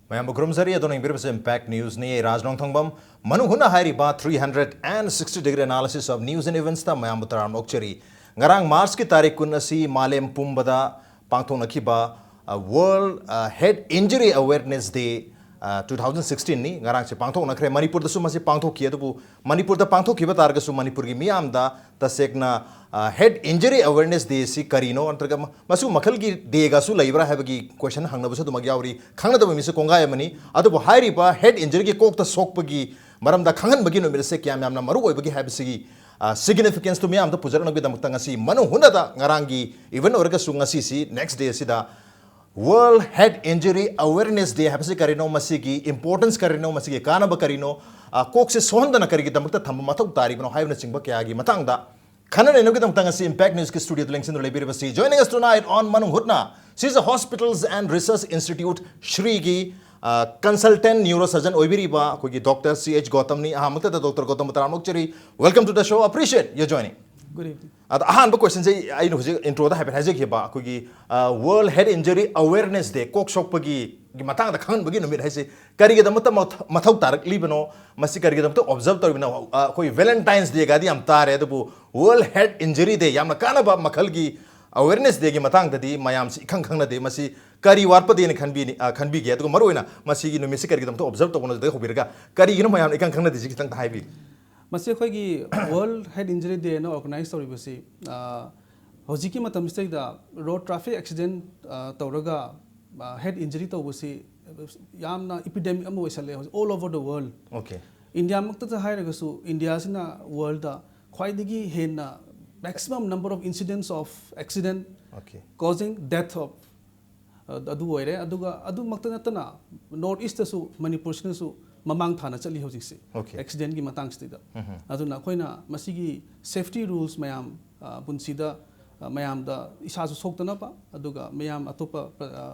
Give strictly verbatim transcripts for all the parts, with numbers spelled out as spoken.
ꯃꯌꯥꯝꯕꯨ ꯈꯨꯔꯨꯝꯖꯔꯤ꯫ ꯑꯗꯣꯝꯅ ꯌꯦꯡꯕꯤꯔꯤꯕꯁꯤ Impact Newsꯅꯤ꯫ ꯑꯩ ꯔꯥꯖ ꯅꯣꯡꯊꯣꯡꯕꯝ꯫ ꯃꯅꯨꯡ ꯍꯨꯠꯅ ꯍꯥꯏꯔꯤꯕ three hundred and sixty degree analysis of news and eventsꯇ ꯃꯌꯥꯝꯕꯨ ꯇꯔꯥꯝꯅ ꯑꯣꯛꯆꯔꯤ꯫ ꯉꯔꯥꯡ Marchꯀꯤ ꯇꯥꯔꯤꯛ ꯀꯨꯟ ꯑꯁꯤ ꯃꯥꯂꯦꯝ ꯄꯨꯝꯕꯗ ꯄꯥꯡꯊꯣꯛꯅꯈꯤꯕ, ꯑ, World, ꯑ, Head Injury Awareness Day, ꯑ, two thousand sixteenꯅꯤ꯫ ꯉꯔꯥꯡꯁꯦ ꯄꯥꯡꯊꯣꯛꯅꯈ꯭ꯔꯦ꯫ ꯃꯅꯤꯄꯨꯔꯗꯁꯨ ꯃꯁꯤ ꯄꯥꯡꯊꯣꯛꯈꯤ꯫ ꯑꯗꯨꯕꯨ ꯃꯅꯤꯄꯨꯔꯗ ꯄꯥꯡꯊꯣꯛꯈꯤꯕ ꯇꯥꯔꯒꯁꯨ ꯃꯅꯤꯄꯨꯔꯒꯤ ꯃꯤꯌꯥꯝꯗ ꯇꯁꯦꯡꯅ, ꯑ, Head Injury Awareness Day ꯁꯤ ꯀꯔꯤꯅꯣ, ꯅꯠꯇ꯭ꯔꯒ ꯃ-, ꯃꯁꯤꯒꯨꯝꯕ ꯃꯈꯜꯒꯤ dayꯒꯁꯨ ꯂꯩꯕ꯭ꯔꯥ ꯍꯥꯏꯕꯒꯤ question ꯍꯪꯅꯕꯁꯨ ꯑꯗꯨꯃꯛ ꯌꯥꯎꯔꯤ꯫ ꯈꯪꯅꯗꯕ ꯃꯤꯁꯨ ꯀꯣꯡꯒꯥꯏ ꯑꯃꯅꯤ꯫ ꯑꯗꯨꯕꯨ ꯍꯥꯏꯔꯤꯕ head injuryꯒꯤ ꯀꯣꯛꯇ ꯁꯣꯛꯄꯒꯤ ꯃꯔꯝꯗ ꯈꯪꯍꯟꯕꯒꯤ ꯅꯨꯃꯤꯠ ꯑꯁꯦ ꯀꯌꯥꯝ ꯌꯥꯝꯅ ꯃꯔꯨ ꯑꯣꯏꯕꯒꯦ ꯍꯥꯏꯕꯁꯤꯒꯤ, ꯑ, significanceꯇꯨ ꯃꯤꯌꯥꯝꯗ ꯄꯨꯖꯔꯛꯅꯕꯒꯤꯗꯃꯛꯇ ꯉꯁꯤ ꯃꯅꯨꯡ ꯍꯨꯠꯅꯗ ꯉꯔꯥꯡꯒꯤ event ꯑꯣꯏꯔꯒꯁꯨ ꯉꯁꯤꯁꯤ next day ꯑꯁꯤꯗ World Head Injury Awareness Day ꯍꯥꯏꯕꯁꯤ ꯀꯔꯤꯅꯣ, ꯃꯁꯤꯒꯤ importance ꯀꯔꯤꯅꯣ, ꯃꯁꯤꯒꯤ ꯀꯥꯟꯅꯕ ꯀꯔꯤꯅꯣ, ꯑ, ꯀꯣꯛꯁꯦ ꯁꯣꯛꯍꯟꯗꯅ ꯀꯔꯤꯒꯤꯗꯃꯛꯇ ꯊꯝꯕ ꯃꯊꯧ ꯇꯥꯔꯤꯕꯅꯣ ꯍꯥꯏꯕꯅꯆꯤꯡꯕ ꯀꯌꯥꯒꯤ ꯃꯇꯥꯡꯗ ꯈꯟꯅ ꯅꯩꯅꯕꯒꯤꯗꯃꯛꯇ ꯉꯁꯤ Impact Newsꯀꯤ studioꯗ ꯂꯦꯡꯁꯤꯟꯗꯨꯅ ꯂꯩꯕꯤꯔꯤꯕꯁꯤ, joining us tonight on ꯃꯅꯨꯡ ꯍꯨꯠꯅ, she is a Hospitals and Research Institute ꯁ꯭ꯔꯤꯒꯤ, ꯑ, consultant neurosurgeon ꯑꯣꯏꯕꯤꯔꯤꯕ ꯑꯩꯈꯣꯏꯒꯤ Doctor C H Gautamꯅꯤ꯫ ꯑꯍꯥꯟꯕꯃꯛꯇꯗ Doctor Gautamꯕꯨ ꯇꯔꯥꯝꯅ ꯑꯣꯛꯆꯔꯤ꯫ Welcome to the show, appreciate your joining. Good evening. ꯑꯗ ꯑꯍꯥꯟꯕ questionꯁꯦ ꯑꯩꯅ ꯍꯧꯖꯤꯛ introꯗ ꯍꯥꯏꯐꯦꯠ ꯍꯥꯏꯖꯈꯤꯕ, ꯑꯩꯈꯣꯏꯒꯤ, ꯑ, World Head Injury Awareness Day, ꯀꯣꯛ ꯁꯣꯛꯄꯒꯤ ꯃꯇꯥꯡꯗ ꯈꯪꯍꯟꯕꯒꯤ ꯅꯨꯃꯤꯠ ꯍꯥꯏꯁꯦ ꯀꯔꯤꯒꯤꯗꯃꯛꯇ ꯃꯊ-, ꯃꯊꯧ ꯇꯥꯔꯛꯂꯤꯕꯅꯣ? ꯃꯁꯤ ꯀꯔꯤꯒꯤꯗꯃꯛꯇ observe ꯇꯧꯔꯤꯕꯅꯣ? ꯑ, ꯑꯩꯈꯣꯏ Valentine's Dayꯒꯗꯤ ꯌꯥꯝ ꯇꯥꯔꯦ, ꯑꯗꯨꯕꯨ World Head Injury Day, ꯌꯥꯝꯅ ꯀꯥꯟꯅꯕ ꯃꯈꯜꯒꯤ Awareness Dayꯒꯤ ꯃꯇꯥꯡꯗꯗꯤ ꯃꯌꯥꯝꯁꯤ ꯏꯈꯪ ꯈꯪꯅꯗꯦ꯫ ꯃꯁꯤ ꯀꯔꯤ ꯋꯥꯠꯄꯗꯦꯅ ꯈꯟꯕꯤꯅꯤ, ꯑ, ꯈꯟꯕꯤꯒꯦ? ꯑꯗꯨꯒ ꯃꯔꯨꯑꯣꯏꯅ ꯃꯁꯤꯒꯤ ꯅꯨꯃꯤꯠꯁꯤ ꯀꯔꯤꯒꯤꯗꯃꯛꯇ observe ꯇꯧꯕꯅꯣ ꯁꯤꯗꯒꯤ ꯍꯧꯕꯤꯔꯒ, ꯀꯔꯤꯒꯤꯅꯣ ꯃꯌꯥꯝꯅ ꯏꯈꯪ ꯈꯪꯅꯗ꯭ꯔꯤꯁꯤ ꯈꯤꯇꯪ ꯍꯥꯏꯕꯤꯌꯨ꯫ ꯃꯁꯤ ꯑꯩꯈꯣꯏꯒꯤ World Head Injury Day ꯍꯥꯏꯅ organize ꯇꯧꯔꯤꯕꯁꯤ, ꯑ, ꯍꯧꯖꯤꯛꯀꯤ ꯃꯇꯝꯁꯤꯗꯩꯗ road traffic accident, ꯑ, ꯇꯧꯔꯒ, ꯑ, head injury ꯇꯧꯕꯁꯤ ꯌꯥꯝꯅ epidemic ꯑꯃ ꯑꯣꯏꯁꯜꯂꯦ ꯍꯧꯖꯤꯛ all over the world꯫ Okay. ꯏꯟꯗꯤꯌꯥꯃꯛꯇꯗ ꯍꯥꯏꯔꯒꯁꯨ, ꯏꯟꯗꯤꯌꯥꯁꯤꯅ worldꯗ ꯈ꯭ꯋꯥꯏꯗꯒꯤ ꯍꯦꯟꯅ maximum number of incidents of accident Okay. causing death of, ꯑ, ꯑꯗꯨ ꯑꯣꯏꯔꯦ꯫ ꯑꯗꯨꯒ ꯑꯗꯨꯃꯛꯇ ꯅꯠꯇꯅ North Eastꯇꯁꯨ ꯃꯅꯤꯄꯨꯔꯁꯤꯅꯁꯨ ꯃꯃꯥꯡ ꯊꯥꯅ ꯆꯠꯂꯤ ꯍꯧꯖꯤꯛꯁꯦ Okay. accidentꯀꯤ ꯃꯇꯥꯡꯁꯤꯗ꯫ ꯎꯝꯍꯨꯝ꯫ ꯑꯗꯨꯅ ꯑꯩꯈꯣꯏꯅ ꯃꯁꯤꯒꯤ safety rules ꯃꯌꯥꯝ, ꯑ, ꯄꯨꯟꯁꯤꯗ, ꯑ, ꯃꯌꯥꯝꯗ ꯏꯁꯥꯁꯨ ꯁꯣꯛꯇꯅꯕ, ꯑꯗꯨꯒ ꯃꯌꯥꯝ ꯑꯇꯣꯞꯄ ꯄ꯭ꯔ-, ꯑ,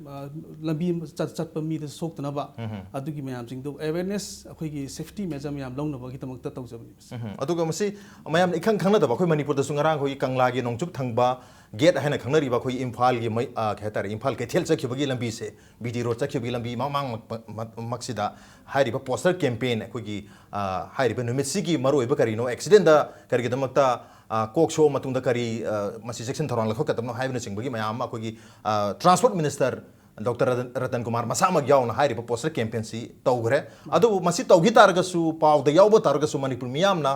ꯑ, ꯂꯝꯕꯤ ꯆꯠ- ꯆꯠꯄ ꯃꯤꯗ ꯁꯣꯛꯇꯅꯕ, ꯑꯗꯨꯒꯤ ꯃꯌꯥꯝꯁꯤꯡꯗꯣ awareness, ꯑꯩꯈꯣꯏꯒꯤ safety measure ꯃꯌꯥꯝ ꯂꯧꯅꯕꯒꯤꯗꯃꯛꯇ ꯇꯧꯖꯕꯅꯤ꯫ ꯎꯝ꯫ ꯑꯗꯨꯒ ꯃꯁꯤ ꯃꯌꯥꯝꯅ ꯏꯈꯪ ꯈꯪꯅꯗꯕ, ꯑꯩꯈꯣꯏ ꯃꯅꯤꯄꯨꯔꯗꯁꯨ ꯉꯔꯥꯡ ꯑꯩꯈꯣꯏꯒꯤ ꯀꯪꯂꯥꯒꯤ ꯅꯣꯡꯆꯨꯞ ꯊꯪꯕ ꯒꯦꯠ ꯍꯥꯏꯅ ꯈꯪꯅꯔꯤꯕ ꯑꯩꯈꯣꯏꯒꯤ ꯏꯝꯐꯥꯜꯒꯤ ꯃꯩ-, ꯑ, ꯀꯩ ꯍꯥꯏꯇꯥꯔꯦ, ꯏꯝꯐꯥꯜ ꯀꯩꯊꯦꯜ ꯆꯠꯈꯤꯕꯒꯤ ꯂꯝꯕꯤꯁꯦ, ꯕꯤ ꯗꯤ ꯔꯣꯗ ꯆꯠꯈꯤꯕꯒꯤ ꯂꯝꯕꯤ ꯃꯃꯥꯡ ꯃꯛ-, ꯃꯛ-, ꯃꯛꯁꯤꯗ ꯍꯥꯏꯔꯤꯕ poster campaign, ꯑꯩꯈꯣꯏꯒꯤ, ꯑ, ꯍꯥꯏꯔꯤꯕ ꯅꯨꯃꯤꯠꯁꯤꯒꯤ ꯃꯔꯨꯑꯣꯏꯕ ꯀꯔꯤꯅꯣ, accidentꯗ ꯀꯔꯤꯒꯤꯗꯃꯛꯇ, ꯑ, ꯀꯣꯛ ꯁꯣꯛꯑ ꯃꯇꯨꯡꯗ ꯀꯔꯤ, ꯑ, ꯃꯁꯤ ꯆꯦꯛꯁꯤꯟ ꯊꯧꯔꯥꯡ ꯂꯧꯈꯠꯀꯗꯕꯅꯣ ꯍꯥꯏꯕꯅꯆꯤꯡꯕꯒꯤ ꯃꯌꯥꯝ ꯑꯃ ꯑꯩꯈꯣꯏꯒꯤ, ꯑ, transport minister doctor Ratan, Ratan Kumar ꯃꯁꯥꯃꯛ ꯌꯥꯎꯅ ꯍꯥꯏꯔꯤꯕ poster campaignꯁꯤ ꯇꯧꯈ꯭ꯔꯦ꯫ ꯑꯗꯨꯕꯨ ꯃꯁꯤ ꯇꯧꯈꯤ ꯇꯥꯔꯒꯁꯨ, ꯄꯥꯎꯗ ꯌꯥꯎꯕ ꯇꯥꯔꯒꯁꯨ, ꯃꯅꯤꯄꯨꯔ ꯃꯤꯌꯥꯝꯅ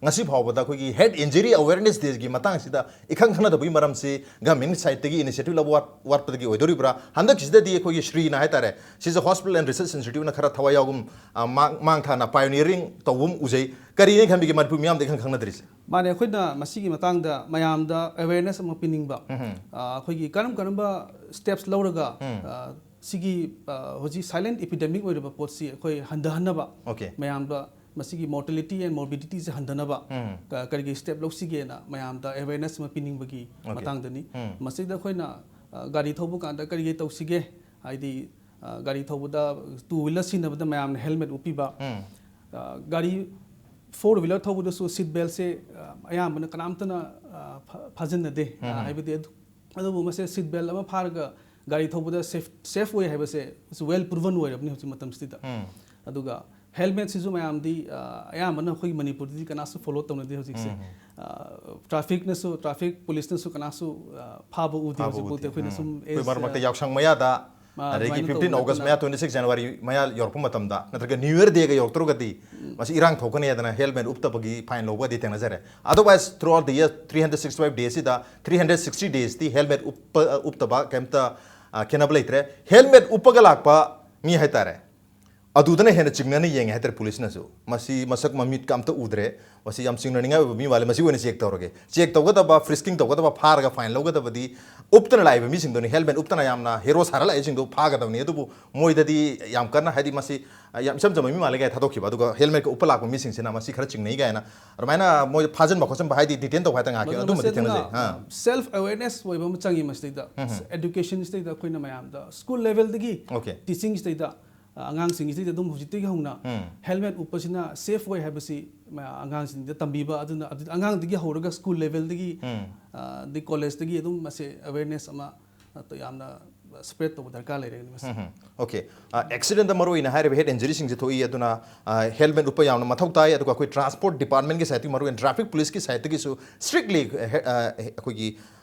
ꯉꯁꯤ ꯐꯥꯎꯕꯗ ꯑꯩꯈꯣꯏꯒꯤ head injury awareness dayꯒꯤ ꯃꯇꯥꯡꯁꯤꯗ ꯏꯈꯪ ꯈꯪꯅꯗꯕꯒꯤ ꯃꯔꯝꯁꯤ government sideꯇꯒꯤ initiative ꯂꯧꯕ ꯋꯥꯠ-, ꯋꯥꯠꯄꯗꯒꯤ ꯑꯣꯏꯗꯣꯔꯤꯕ꯭ꯔꯥ? ꯍꯟꯗꯛꯀꯤꯁꯤꯗꯗꯤ ꯑꯩꯈꯣꯏꯒꯤ ꯁ꯭ꯔꯤꯅ ꯍꯥꯏꯇꯥꯔꯦ, ꯁꯤꯁꯦ Hospital and Research Instituteꯅ ꯈꯔ ꯊꯋꯥꯏ ꯌꯥꯎꯒꯨꯝ, ꯑ, ꯃꯥꯡ-, ꯃꯥꯡ ꯊꯥꯅ pioneering ꯇꯧꯕ ꯑꯃ ꯎꯖꯩ꯫ ꯀꯔꯤꯅ ꯈꯟꯕꯤꯒꯦ ꯃꯅꯤꯄꯨꯔ ꯃꯤꯌꯥꯝꯗ ꯏꯈꯪ ꯈꯪꯅꯗ꯭ꯔꯤꯁꯦ? ꯃꯥꯅꯦ, ꯑꯩꯈꯣꯏꯅ ꯃꯁꯤꯒꯤ ꯃꯇꯥꯡꯗ ꯃꯌꯥꯝꯗ awareness ꯑꯃ ꯄꯤꯅꯤꯡꯕ꯫ ꯑ, ꯑꯩꯈꯣꯏꯒꯤ ꯀꯔꯝ ꯀꯔꯝꯕ steps ꯂꯧꯔꯒ, ꯑ, ꯁꯤꯒꯤ, ꯑ, ꯍꯧꯖꯤꯛ silent epidemic ꯑꯣꯏꯔꯤꯕ ꯄꯣꯠꯁꯤ ꯑꯩꯈꯣꯏ ꯍꯟꯊꯍꯟꯅꯕ, Okay. ꯃꯌꯥꯝꯗ ꯃꯁꯤꯒꯤ mortalityꯁꯦ and morbidityꯁꯦ ꯍꯟꯊꯅꯕ, ꯑ, ꯀꯔꯤ ꯀꯔꯤ step ꯂꯧꯁꯤꯒꯦꯅ ꯃꯌꯥꯝꯗ awareness ꯑꯃ ꯄꯤꯅꯤꯡꯕꯒꯤ Okay. ꯃꯇꯥꯡꯗꯅꯤ꯫ ꯃꯁꯤꯗ ꯑꯩꯈꯣꯏꯅ, ꯑ, ꯒꯥꯔꯤ ꯊꯧꯕ ꯀꯥꯟꯗ ꯀꯔꯤ ꯀꯔꯤ ꯇꯧꯁꯤꯒꯦ? ꯍꯥꯏꯗꯤ, ꯑ, ꯒꯥꯔꯤ ꯊꯧꯕꯗ, two wheeler ꯁꯤꯖꯤꯟꯅꯕꯗ ꯃꯌꯥꯝꯅ helmet ꯎꯞꯄꯤꯕ꯫ ꯑ, ꯒꯥꯔꯤ four wheeler ꯊꯧꯕꯗꯁꯨ seat beltꯁꯦ, ꯑ, ꯑꯌꯥꯝꯕꯅ ꯀꯅꯥꯝꯇꯅ, ꯑ, ꯐ-, ꯐꯥꯖꯤꯟꯅꯗꯦ꯫ ꯑ, ꯍꯥꯏꯕꯗꯤ ꯑꯗꯨ-, ꯑꯗꯨꯕꯨ ꯃꯁꯦ seat belt ꯑꯃ ꯐꯥꯔꯒ ꯒꯥꯔꯤ ꯊꯧꯕꯗ safe, safe ꯑꯣꯏ ꯍꯥꯏꯕꯁꯦ it's well proven ꯑꯣꯏꯔꯕꯅꯤ ꯍꯧꯖꯤꯛ ꯃꯇꯝꯁꯤꯗ꯫ ꯑꯗꯨꯒ helmetꯁꯤꯁꯨ ꯃꯌꯥꯝꯗꯤ, ꯑ, ꯑꯌꯥꯝꯕꯅ ꯑꯩꯈꯣꯏꯒꯤ ꯃꯅꯤꯄꯨꯔꯗꯗꯤ ꯀꯅꯥꯁꯨ follow ꯇꯧꯅꯗꯦ ꯍꯧꯖꯤꯛꯁꯦ꯫ ꯑ, trafficꯅꯁꯨ, traffic policeꯅꯁꯨ ꯀꯅꯥꯁꯨ, ꯑ, ꯐꯥꯕ ꯎꯗꯦ ꯐꯥꯕ ꯍꯧꯖꯤꯛ ꯎꯗꯦ꯫ ꯐꯥꯎꯗꯤ꯫ ꯑꯩꯈꯣꯏꯅ ꯁꯨꯝ ꯑꯩꯈꯣꯏ as, ꯃꯔꯛ ꯃꯔꯛꯇ ꯑ, ꯌꯥꯎꯁꯪ ꯃꯌꯥꯗ, ꯑ, ꯑꯗꯒꯤ ꯑꯗꯨꯃꯥꯏꯅ fifteen ꯇꯧꯕ August ꯅꯠꯇꯅ ꯃꯌꯥ, twenty six January ꯃꯌꯥ ꯌꯧꯔꯛꯄ ꯃꯇꯝꯗ, ꯅꯠꯇ꯭ꯔꯒ New Year Dayꯒ ꯌꯧꯔꯛꯇ꯭ꯔꯒꯗꯤ ꯃꯁꯤ ꯏꯔꯥꯡ ꯊꯣꯛꯀꯅꯤ ꯍꯥꯏꯗꯅ helmet ꯎꯞꯇꯕꯒꯤ fine ꯂꯧꯕꯗꯤ ꯊꯦꯡꯅꯖꯔꯦ꯫ Otherwise, throughout the year, three hundred sixty five daysꯁꯤꯗ, three hundred sixty daysꯇꯤ helmet ꯎꯞꯄ-, ꯎꯞꯇꯕ ꯀꯩꯝꯇ, ꯑ, ꯈꯦꯠꯅꯕ ꯂꯩꯇ꯭ꯔꯦ꯫ Helmet ꯎꯞꯄꯒ ꯂꯥꯛꯄ ꯃꯤ ꯍꯥꯏꯇꯥꯔꯦ, ꯑꯗꯨꯗꯅ ꯍꯦꯟꯅ ꯆꯤꯡꯅꯅ ꯌꯦꯡꯉꯦ ꯍꯥꯏꯇꯥꯔꯦ ꯄꯨꯂꯤꯁꯅꯁꯨ꯫ ꯃꯁꯤ ꯃꯁꯛ ꯃꯃꯤꯠꯀ ꯑꯝꯇ ꯎꯗ꯭ꯔꯦ, ꯃꯁꯤ ꯌꯥꯝ ꯆꯤꯡꯅꯅꯤꯡꯉꯥꯏ ꯑꯣꯏꯕ ꯃꯤ ꯃꯥꯜꯂꯦ, ꯃꯁꯤ ꯑꯣꯏꯅ ꯆꯦꯛ ꯇꯧꯔꯒꯦ꯫ ꯆꯦꯛ ꯇꯧꯒꯗꯕ, ꯐ꯭ꯔꯤꯁꯀꯤꯡ ꯇꯧꯒꯗꯕ, ꯐꯥꯔꯒ ꯐꯥꯏꯟ ꯂꯧꯒꯗꯕꯗꯤ ꯎꯞꯇꯅ ꯂꯥꯛꯏꯕ ꯃꯤꯁꯤꯡꯗꯨꯅꯤ꯫ ꯍꯦꯜꯃꯦꯠ ꯎꯞꯇꯅ ꯌꯥꯝꯅ ꯍꯦꯔꯣ ꯁꯥꯔ ꯂꯥꯛꯏꯁꯤꯡꯗꯨ ꯐꯥꯒꯗꯕꯅꯤ꯫ ꯑꯗꯨꯕꯨ ꯃꯣꯏꯗꯗꯤ ꯌꯥꯝ ꯀꯟꯅ, ꯍꯥꯏꯗꯤ, ꯃꯁꯤ ꯌꯥꯝ ꯏꯆꯝ ꯆꯝꯕ ꯃꯤ ꯃꯥꯜꯂꯦ ꯀꯥꯏꯅ ꯊꯥꯗꯣꯛꯈꯤꯕ, ꯑꯗꯨꯒ ꯍꯦꯜꯃꯦꯠꯀ ꯎꯞꯄ ꯂꯥꯛꯄ ꯃꯤꯁꯤꯡꯁꯤꯅ ꯃꯁꯤ ꯈꯔ ꯆꯤꯡꯅꯩ ꯀꯥꯏꯅ ꯑꯗꯨꯃꯥꯏꯅ ꯃꯣꯏ ꯐꯥꯖꯤꯟꯕ ꯈꯣꯠꯆꯤꯟꯕ, ꯍꯥꯏꯗꯤ, ꯗꯤꯇꯦꯟ ꯇꯧꯕ ꯍꯥꯏꯇ ꯉꯥꯛꯀꯤ ꯑꯗꯨꯝꯕꯗꯤ ꯊꯦꯡꯅꯖꯩ꯫ ꯑꯥ꯫ ꯁꯦꯜꯐ ꯑꯦꯋꯦꯔꯅꯦꯁ ꯑꯣꯏꯕ ꯑꯃ ꯆꯪꯉꯤ ꯃꯁꯤꯗꯩꯗ꯫ ꯑꯦꯗꯨꯀꯦꯁꯟꯁꯤꯗꯩꯗ ꯑꯩꯈꯣꯏꯅ ꯃꯌꯥꯝꯗ ꯁ꯭ꯀꯨꯜ ꯂꯦꯚꯦꯜꯗꯒꯤ, ꯑꯣꯀꯦ꯫ ꯇꯤꯆꯤꯡꯁꯤꯗꯩꯗ, ꯑ, ꯑꯉꯥꯡꯁꯤꯡꯁꯤꯗꯩꯗ ꯑꯗꯨꯝ ꯍꯧꯖꯤꯛꯇꯒꯤ ꯍꯧꯅ ꯍꯦꯜꯃꯦꯠ ꯎꯞꯄꯁꯤꯅ ꯁꯦꯐ ꯑꯣꯏ ꯍꯥꯏꯕꯁꯤ ꯃ-, ꯑꯉꯥꯡꯁꯤꯡꯗ ꯇꯝꯕꯤꯕ, ꯑꯗꯨꯅ ꯑꯗꯨ ꯑꯉꯥꯡꯗꯒꯤ ꯍꯧꯔꯒ ꯁ꯭ꯀꯨꯜ ꯂꯦꯚꯦꯜꯗꯒꯤ, ꯑ, ꯑꯗꯩ ꯀꯣꯂꯦꯖꯇꯒꯤ ꯑꯗꯨꯝ ꯃꯁꯦ ꯑꯦꯋꯦꯔꯅꯦꯁ ꯑꯃ, ꯑ, ꯌꯥꯝꯅ ꯁ꯭ꯄ꯭ꯔꯦꯗ ꯇꯧꯕ ꯗꯔꯀꯥꯔ ꯂꯩꯔꯦ ꯃꯁꯤ꯫ ꯑꯣꯀꯦ꯫ ꯑꯦꯛꯁꯤꯗꯦꯟꯗ ꯃꯔꯨꯑꯣꯏꯅ ꯍꯥꯏꯔꯤꯕ ꯍꯦꯗ ꯏꯟꯖꯨꯔꯤꯁꯤꯡꯁꯦ ꯊꯣꯛꯏ, ꯑꯗꯨꯅ ꯍꯦꯜꯃꯦꯠ ꯎꯞꯄ ꯌꯥꯝꯅ ꯃꯊꯧ ꯇꯥꯏ꯫ ꯑꯗꯨꯒ ꯑꯩꯈꯣꯏ ꯇ꯭ꯔꯥꯟꯁꯄꯣꯔꯠ ꯗꯤꯄꯥꯔꯠꯃꯦꯟꯒꯤ ꯁꯥꯏꯠꯇꯒꯤ, ꯃꯔꯨꯑꯣꯏꯅ ꯇ꯭ꯔꯥꯐꯤꯛ ꯄꯨꯂꯤꯁꯀꯤ ꯁꯥꯏꯠꯇꯒꯤꯁꯨ ꯁ꯭ꯇ꯭ꯔꯤꯛꯂꯤ ꯑꯩꯈꯣꯏꯒꯤ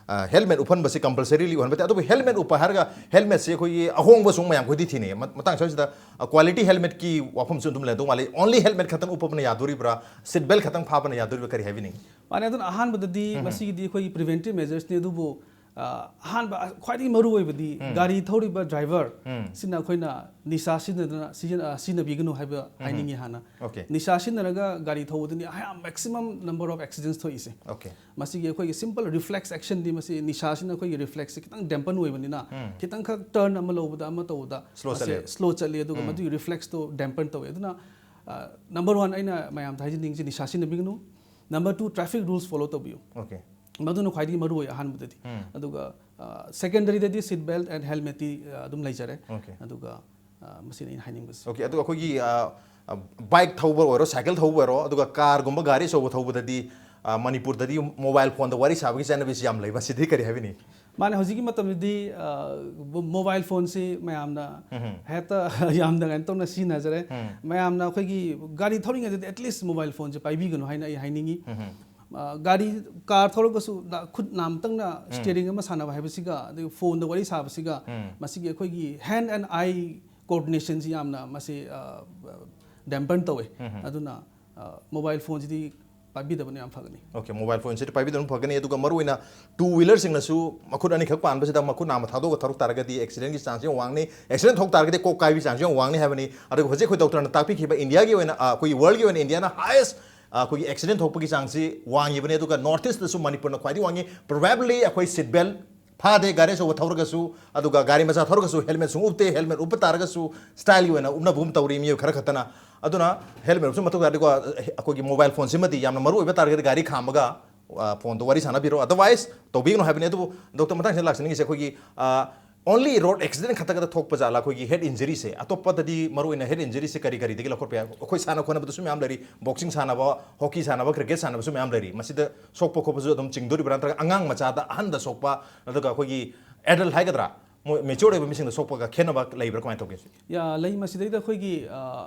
ꯍꯦꯜꯃꯦꯠ ꯎꯞꯍꯟꯕꯁꯤ ꯀꯝꯄꯜꯁꯔꯤꯂꯤ ꯑꯣꯏꯍꯟꯕ ꯇꯥꯏ꯫ ꯑꯗꯨꯕꯨ ꯍꯦꯜꯃꯦꯠ ꯎꯞꯄ ꯍꯥꯏꯔꯒ ꯍꯦꯜꯃꯦꯠꯁꯦ ꯑꯩꯈꯣꯏꯒꯤ ꯑꯍꯣꯡꯕꯁꯨ ꯃꯌꯥꯝ ꯑꯩꯈꯣꯏꯗꯤ ꯊꯤꯅꯩ꯫ ꯃ-, ꯃꯇꯥꯡ ꯑꯁꯤꯗ ꯀ꯭ꯋꯥꯂꯤꯇꯤ ꯍꯦꯜꯃꯦꯠꯀꯤ ꯋꯥꯐꯝꯁꯨ ꯑꯗꯨꯝ ꯂꯩꯔꯝꯗꯧ ꯃꯥꯜꯂꯤ꯫ ꯑꯣꯟꯂꯤ ꯍꯦꯜꯃꯦꯠ ꯈꯛꯇꯪ ꯎꯞꯄꯅ ꯌꯥꯗꯣꯔꯤꯕ꯭ꯔꯥ, ꯁꯤꯠ ꯕꯦꯜꯠ ꯈꯛꯇꯪ ꯐꯥꯕꯅ ꯌꯥꯗꯣꯔꯤꯕ꯭ꯔꯥ, ꯀꯔꯤ ꯍꯥꯏꯕꯤꯅꯤꯡꯉꯤ? ꯃꯥꯅꯦ, ꯑꯗꯨꯅ ꯑꯍꯥꯟꯕꯗꯗꯤ ꯃꯁꯤꯒꯤꯗꯤ ꯑꯩꯈꯣꯏꯒꯤ ꯄ꯭ꯔꯤꯚꯦꯟꯇꯤꯞ ꯃꯦꯖꯔꯁꯅꯤ꯫ ꯑꯗꯨꯕꯨ, ꯑ, ꯑꯍꯥꯟꯕ, ꯑ, ꯈ꯭ꯋꯥꯏꯗꯒꯤ ꯃꯔꯨ ꯑꯣꯏꯕꯗꯤ ꯒꯥꯔꯤ ꯊꯧꯔꯤꯕ ꯗ꯭ꯔꯥꯏꯚꯔ ꯁꯤꯅ ꯑꯩꯈꯣꯏꯅ ꯅꯤꯁꯥ ꯁꯤꯖꯤꯟꯅꯗꯅ, ꯁꯤꯖꯤꯟꯅ-, ꯑ, ꯁꯤꯖꯤꯟꯅꯕꯤꯒꯅꯨ ꯍꯥꯏꯕ ꯍꯥꯏꯅꯤꯡꯉꯤ ꯍꯥꯟꯅ꯫ ꯑꯣꯀꯦ꯫ ꯅꯤꯁꯥ ꯁꯤꯖꯤꯟꯅꯔꯒ ꯒꯥꯔꯤ ꯊꯧꯕꯗꯨꯅꯤ ꯑꯌꯥꯝ-, ꯃꯦꯛꯁꯤꯃꯝ ꯅꯝꯕꯔ ꯑꯣꯐ ꯑꯦꯛꯁꯤꯗꯦꯟꯁ ꯊꯣꯛꯏꯁꯦ꯫ ꯑꯣꯀꯦ꯫ ꯃꯁꯤꯒꯤ ꯑꯩꯈꯣꯏꯒꯤ ꯁꯤꯝꯄꯜ ꯔꯤꯐ꯭ꯂꯦꯛꯁ ꯑꯦꯛꯁꯟꯗꯤ, ꯃꯁꯤ ꯅꯤꯁꯥꯁꯤꯅ ꯑꯩꯈꯣꯏꯒꯤ ꯔꯤꯐ꯭ꯂꯦꯛꯁꯁꯦ ꯈꯤꯇꯪ ꯗꯦꯝꯄꯟ ꯑꯣꯏꯕꯅꯤꯅ, ꯈꯤꯇꯪꯈꯛ ꯇꯔꯟ ꯑꯃ ꯂꯧꯕꯗ, ꯑꯃ ꯇꯧꯕꯗ Slow ꯃꯁꯤ ꯆꯠꯂꯦ꯫ ꯁ꯭ꯂꯣ ꯆꯠꯂꯤ꯫ ꯑꯗꯨꯒ ꯃꯗꯨꯒꯤ ꯔꯤꯐ꯭ꯂꯦꯛꯁꯇꯣ ꯗꯦꯝꯄꯟ ꯇꯧꯋꯦ꯫ ꯑꯗꯨꯅ, ꯑ, ꯅꯝꯕꯔ ꯋꯥꯟ ꯑꯩꯅ ꯃꯌꯥꯝꯗ ꯍꯥꯏꯖꯅꯤꯡꯉꯤꯁꯦ ꯅꯤꯁꯥ ꯁꯤꯖꯤꯟꯅꯕꯤꯒꯅꯨ꯫ Number two, traffic rules follow ꯇꯧꯕꯤꯌꯨ꯫ ꯑꯣꯀꯦ꯫ ꯃꯗꯨꯅ ꯈ꯭ꯋꯥꯏꯗꯒꯤ ꯃꯔꯨ ꯑꯣꯏ ꯑꯍꯥꯟꯕꯗꯗꯤ꯫ ꯑꯗꯨꯒ, ꯑ, ꯁꯦꯀꯦꯟꯗꯔꯤꯗꯗꯤ ꯁꯤꯠ ꯕꯦꯜꯠ ꯑꯦꯟ ꯍꯦꯜꯃꯦꯠꯇꯤ, ꯑ, ꯑꯗꯨꯝ ꯂꯩꯖꯔꯦ꯫ ꯑꯣꯀꯦ꯫ ꯑꯗꯨꯒ, ꯑ, ꯃꯁꯤꯅꯤ ꯑꯩꯅ ꯍꯥꯏꯅꯤꯡꯕꯁꯦ꯫ ꯑꯣꯀꯦ꯫ ꯑꯗꯨꯒ ꯑꯩꯈꯣꯏꯒꯤ, ꯑ, ꯑ, ꯕꯥꯏꯛ ꯊꯧꯕ ꯑꯣꯏꯔꯣ, ꯁꯥꯏꯀꯜ ꯊꯧꯕ ꯑꯣꯏꯔꯣ, ꯑꯗꯨꯒ ꯀꯥꯔꯒꯨꯝꯕ ꯒꯥꯔꯤ ꯑꯆꯧꯕ ꯊꯧꯕꯗꯗꯤ, ꯑ, ꯃꯅꯤꯄꯨꯔꯗꯗꯤ ꯃꯣꯕꯥꯏꯜ ꯐꯣꯟꯗ ꯋꯥꯔꯤ ꯁꯥꯕꯒꯤ ꯆꯠꯅꯕꯤꯁꯤ ꯌꯥꯝ ꯂꯩ꯫ ꯃꯁꯤꯗꯤ ꯀꯔꯤ ꯍꯥꯏꯕꯤꯅꯤ? ꯃꯥꯅꯦ, ꯍꯧꯖꯤꯛꯀꯤ ꯃꯇꯝꯗꯗꯤ, ꯑ, ꯃꯣ-, ꯃꯣꯕꯥꯏꯜ ꯐꯣꯟꯁꯤ ꯃꯌꯥꯝꯅ ꯍꯦꯛꯇ ꯌꯥꯝꯅ ꯀꯩꯅꯣ ꯇꯧꯅ ꯁꯤꯖꯤꯟꯅꯖꯔꯦ꯫ ꯃꯌꯥꯝꯅ ꯑꯩꯈꯣꯏꯒꯤ ꯒꯥꯔꯤ ꯊꯧꯔꯤꯉꯩꯗꯗꯤ ꯑꯦꯠꯂꯤꯁ ꯃꯣꯕꯥꯏꯜ ꯐꯣꯟꯁꯦ ꯄꯥꯏꯕꯤꯒꯅꯨ ꯍꯥꯏꯅ ꯑꯩ ꯍꯥꯏꯅꯤꯡꯉꯤ꯫ ꯑ, ꯒꯥꯔꯤ, ꯀꯥꯔ ꯊꯧꯔꯒꯁꯨ ꯅ-, ꯈꯨꯠ ꯅꯥꯝꯇꯪꯅ ꯁ꯭ꯇꯤꯌꯔꯤꯡ ꯑꯃ ꯁꯥꯟꯅꯕ ꯍꯥꯏꯕꯁꯤꯒ, ꯑꯗꯒꯤ ꯐꯣꯟꯗ ꯋꯥꯔꯤ ꯁꯥꯕꯁꯤꯒ, ꯃꯁꯤꯒꯤ ꯑꯩꯈꯣꯏꯒꯤ ꯍꯦꯟ ꯑꯦꯟ ꯑꯥꯏ ꯀꯣꯑꯣꯔꯗꯤꯅꯦꯁꯟꯁꯤ ꯌꯥꯝꯅ ꯃꯁꯤ, ꯑ, ꯗꯦꯝꯄꯟ ꯇꯧꯋꯦ꯫ ꯑꯗꯨꯅ, ꯑ, ꯃꯣꯕꯥꯏꯜ ꯐꯣꯟꯁꯤꯗꯤ ꯄꯥꯏꯕꯤꯗꯕꯅ ꯌꯥꯝ ꯐꯒꯅꯤ꯫ Okay, mobile phoneꯁꯤꯗꯤ ꯄꯥꯏꯕꯤꯗꯕꯅ ꯐꯒꯅꯤ꯫ ꯑꯗꯨꯒ ꯃꯔꯨꯑꯣꯏꯅ two wheelerꯁꯤꯡꯅꯁꯨ ꯃꯈꯨꯠ ꯑꯅꯤꯈꯛ ꯄꯥꯟꯕꯁꯤꯗ ꯃꯈꯨꯠ ꯅꯥꯝꯃ ꯊꯥꯗꯣꯛꯑꯒ ꯊꯧꯔꯛ ꯇꯥꯔꯒꯗꯤ accidentꯀꯤ chanceꯁꯤ ꯌꯥꯝ ꯋꯥꯡꯅꯤ꯫ Accident ꯊꯣꯛ ꯇꯥꯔꯒꯗꯤ ꯀꯣꯛ ꯀꯥꯏꯕꯒꯤ chanceꯁꯤ ꯌꯥꯝ ꯋꯥꯡꯅꯤ ꯍꯥꯏꯕꯅꯤ꯫ ꯑꯗꯨꯒ ꯍꯧꯖꯤꯛ ꯑꯩꯈꯣꯏ doctorꯅ ꯇꯥꯛꯄꯤꯈꯤꯕ Indiaꯒꯤ ꯑꯣꯏꯅ, ꯑ, ꯑꯩꯈꯣꯏꯒꯤ worldꯀꯤ ꯑꯣꯏꯅ Indiaꯅ highest, ꯑ, ꯑꯩꯈꯣꯏꯒꯤ accident ꯊꯣꯛꯄꯒꯤ chanceꯁꯤ ꯋꯥꯡꯉꯤꯕꯅꯤ꯫ ꯑꯗꯨꯒ North Eastꯇꯁꯨ ꯃꯅꯤꯄꯨꯔꯅ ꯈ꯭ꯋꯥꯏꯗꯒꯤ ꯋꯥꯡꯉꯤ꯫ Probably ꯑꯩꯈꯣꯏ seat belt ꯐꯥꯗꯦ ꯒꯥꯔꯤ ꯑꯆꯧꯕ ꯊꯧꯔꯒꯁꯨ, ꯑꯗꯨꯒ ꯒꯥꯔꯤ ꯃꯆꯥ ꯊꯧꯔꯒꯁꯨ helmet ꯁꯨꯡ ꯎꯞꯇꯦ꯫ Helmet ꯎꯞꯄ ꯇꯥꯔꯒꯁꯨ styleꯒꯤ ꯑꯣꯏꯅ ꯎꯞꯅꯕꯒꯨꯝ ꯇꯧꯔꯤ ꯃꯤꯑꯣꯏ ꯈꯔ ꯈꯛꯇꯅ꯫ ꯑꯗꯨꯅ helmet ꯎꯞꯁꯨ ꯃꯊꯧ ꯇꯥꯏ꯫ ꯑꯗꯨꯒ ꯑꯩꯈꯣꯏꯒꯤ mobile phoneꯁꯤꯃꯗꯤ ꯌꯥꯝꯅ ꯃꯔꯨ ꯑꯣꯏꯕ ꯇꯥꯔꯒꯗꯤ ꯒꯥꯔꯤ ꯈꯥꯝꯃꯒ, ꯑ, phoneꯗꯣ ꯋꯥꯔꯤ ꯁꯥꯟꯅꯕꯤꯔꯣ꯫ Otherwise ꯇꯧꯕꯤꯒꯅꯨ ꯍꯥꯏꯕꯅꯤ꯫ ꯑꯗꯨꯕꯨ doctor, ꯃꯊꯪꯁꯤꯗ ꯂꯥꯛꯆꯅꯤꯡꯉꯤꯁꯦ ꯑꯩꯈꯣꯏꯒꯤ, ꯑ, only road accident ꯈꯛꯇꯒꯗ ꯊꯣꯛꯄ ꯖꯥꯠꯂꯥ ꯑꯩꯈꯣꯏꯒꯤ head injuryꯁꯦ? ꯑꯇꯣꯞꯄꯗꯗꯤ ꯃꯔꯨꯑꯣꯏꯅ head injuryꯁꯦ ꯀꯔꯤ ꯀꯔꯤꯗꯒꯤ ꯂꯧꯈꯠꯄ ꯌꯥꯏ? ꯑꯩꯈꯣꯏ ꯁꯥꯟꯅ ꯈꯣꯠꯅꯕꯗꯁꯨ ꯃꯌꯥꯝ ꯂꯩꯔꯤ, boxing ꯁꯥꯟꯅꯕ, hockey ꯁꯥꯟꯅꯕ, cricket ꯁꯥꯟꯅꯕꯁꯨ ꯃꯌꯥꯝ ꯂꯩꯔꯤ꯫ ꯃꯁꯤꯗ ꯁꯣꯛꯄ ꯈꯣꯠꯄꯁꯨ ꯑꯗꯨꯝ ꯆꯤꯡꯗꯣꯔꯤꯕ꯭ꯔꯥ, ꯅꯠꯇ꯭ꯔꯒ ꯑꯉꯥꯡ ꯃꯆꯥꯗ, ꯑꯍꯟꯗ ꯁꯣꯛꯄ, ꯅꯠꯇ꯭ꯔꯒ ꯑꯩꯈꯣꯏꯒꯤ adult ꯍꯥꯏꯒꯗ꯭ꯔꯥ, ꯃꯣꯏ mature ꯑꯣꯏꯕ ꯃꯤꯁꯤꯡꯗ ꯁꯣꯛꯄꯒ ꯈꯦꯠꯅꯕ ꯂꯩꯕ꯭ꯔꯥ, ꯀꯃꯥꯏꯅ ꯇꯧꯒꯦ? ꯌꯥ, ꯂꯩ꯫ ꯃꯁꯤꯗꯩꯗ ꯑꯩꯈꯣꯏꯒꯤ, ꯑ,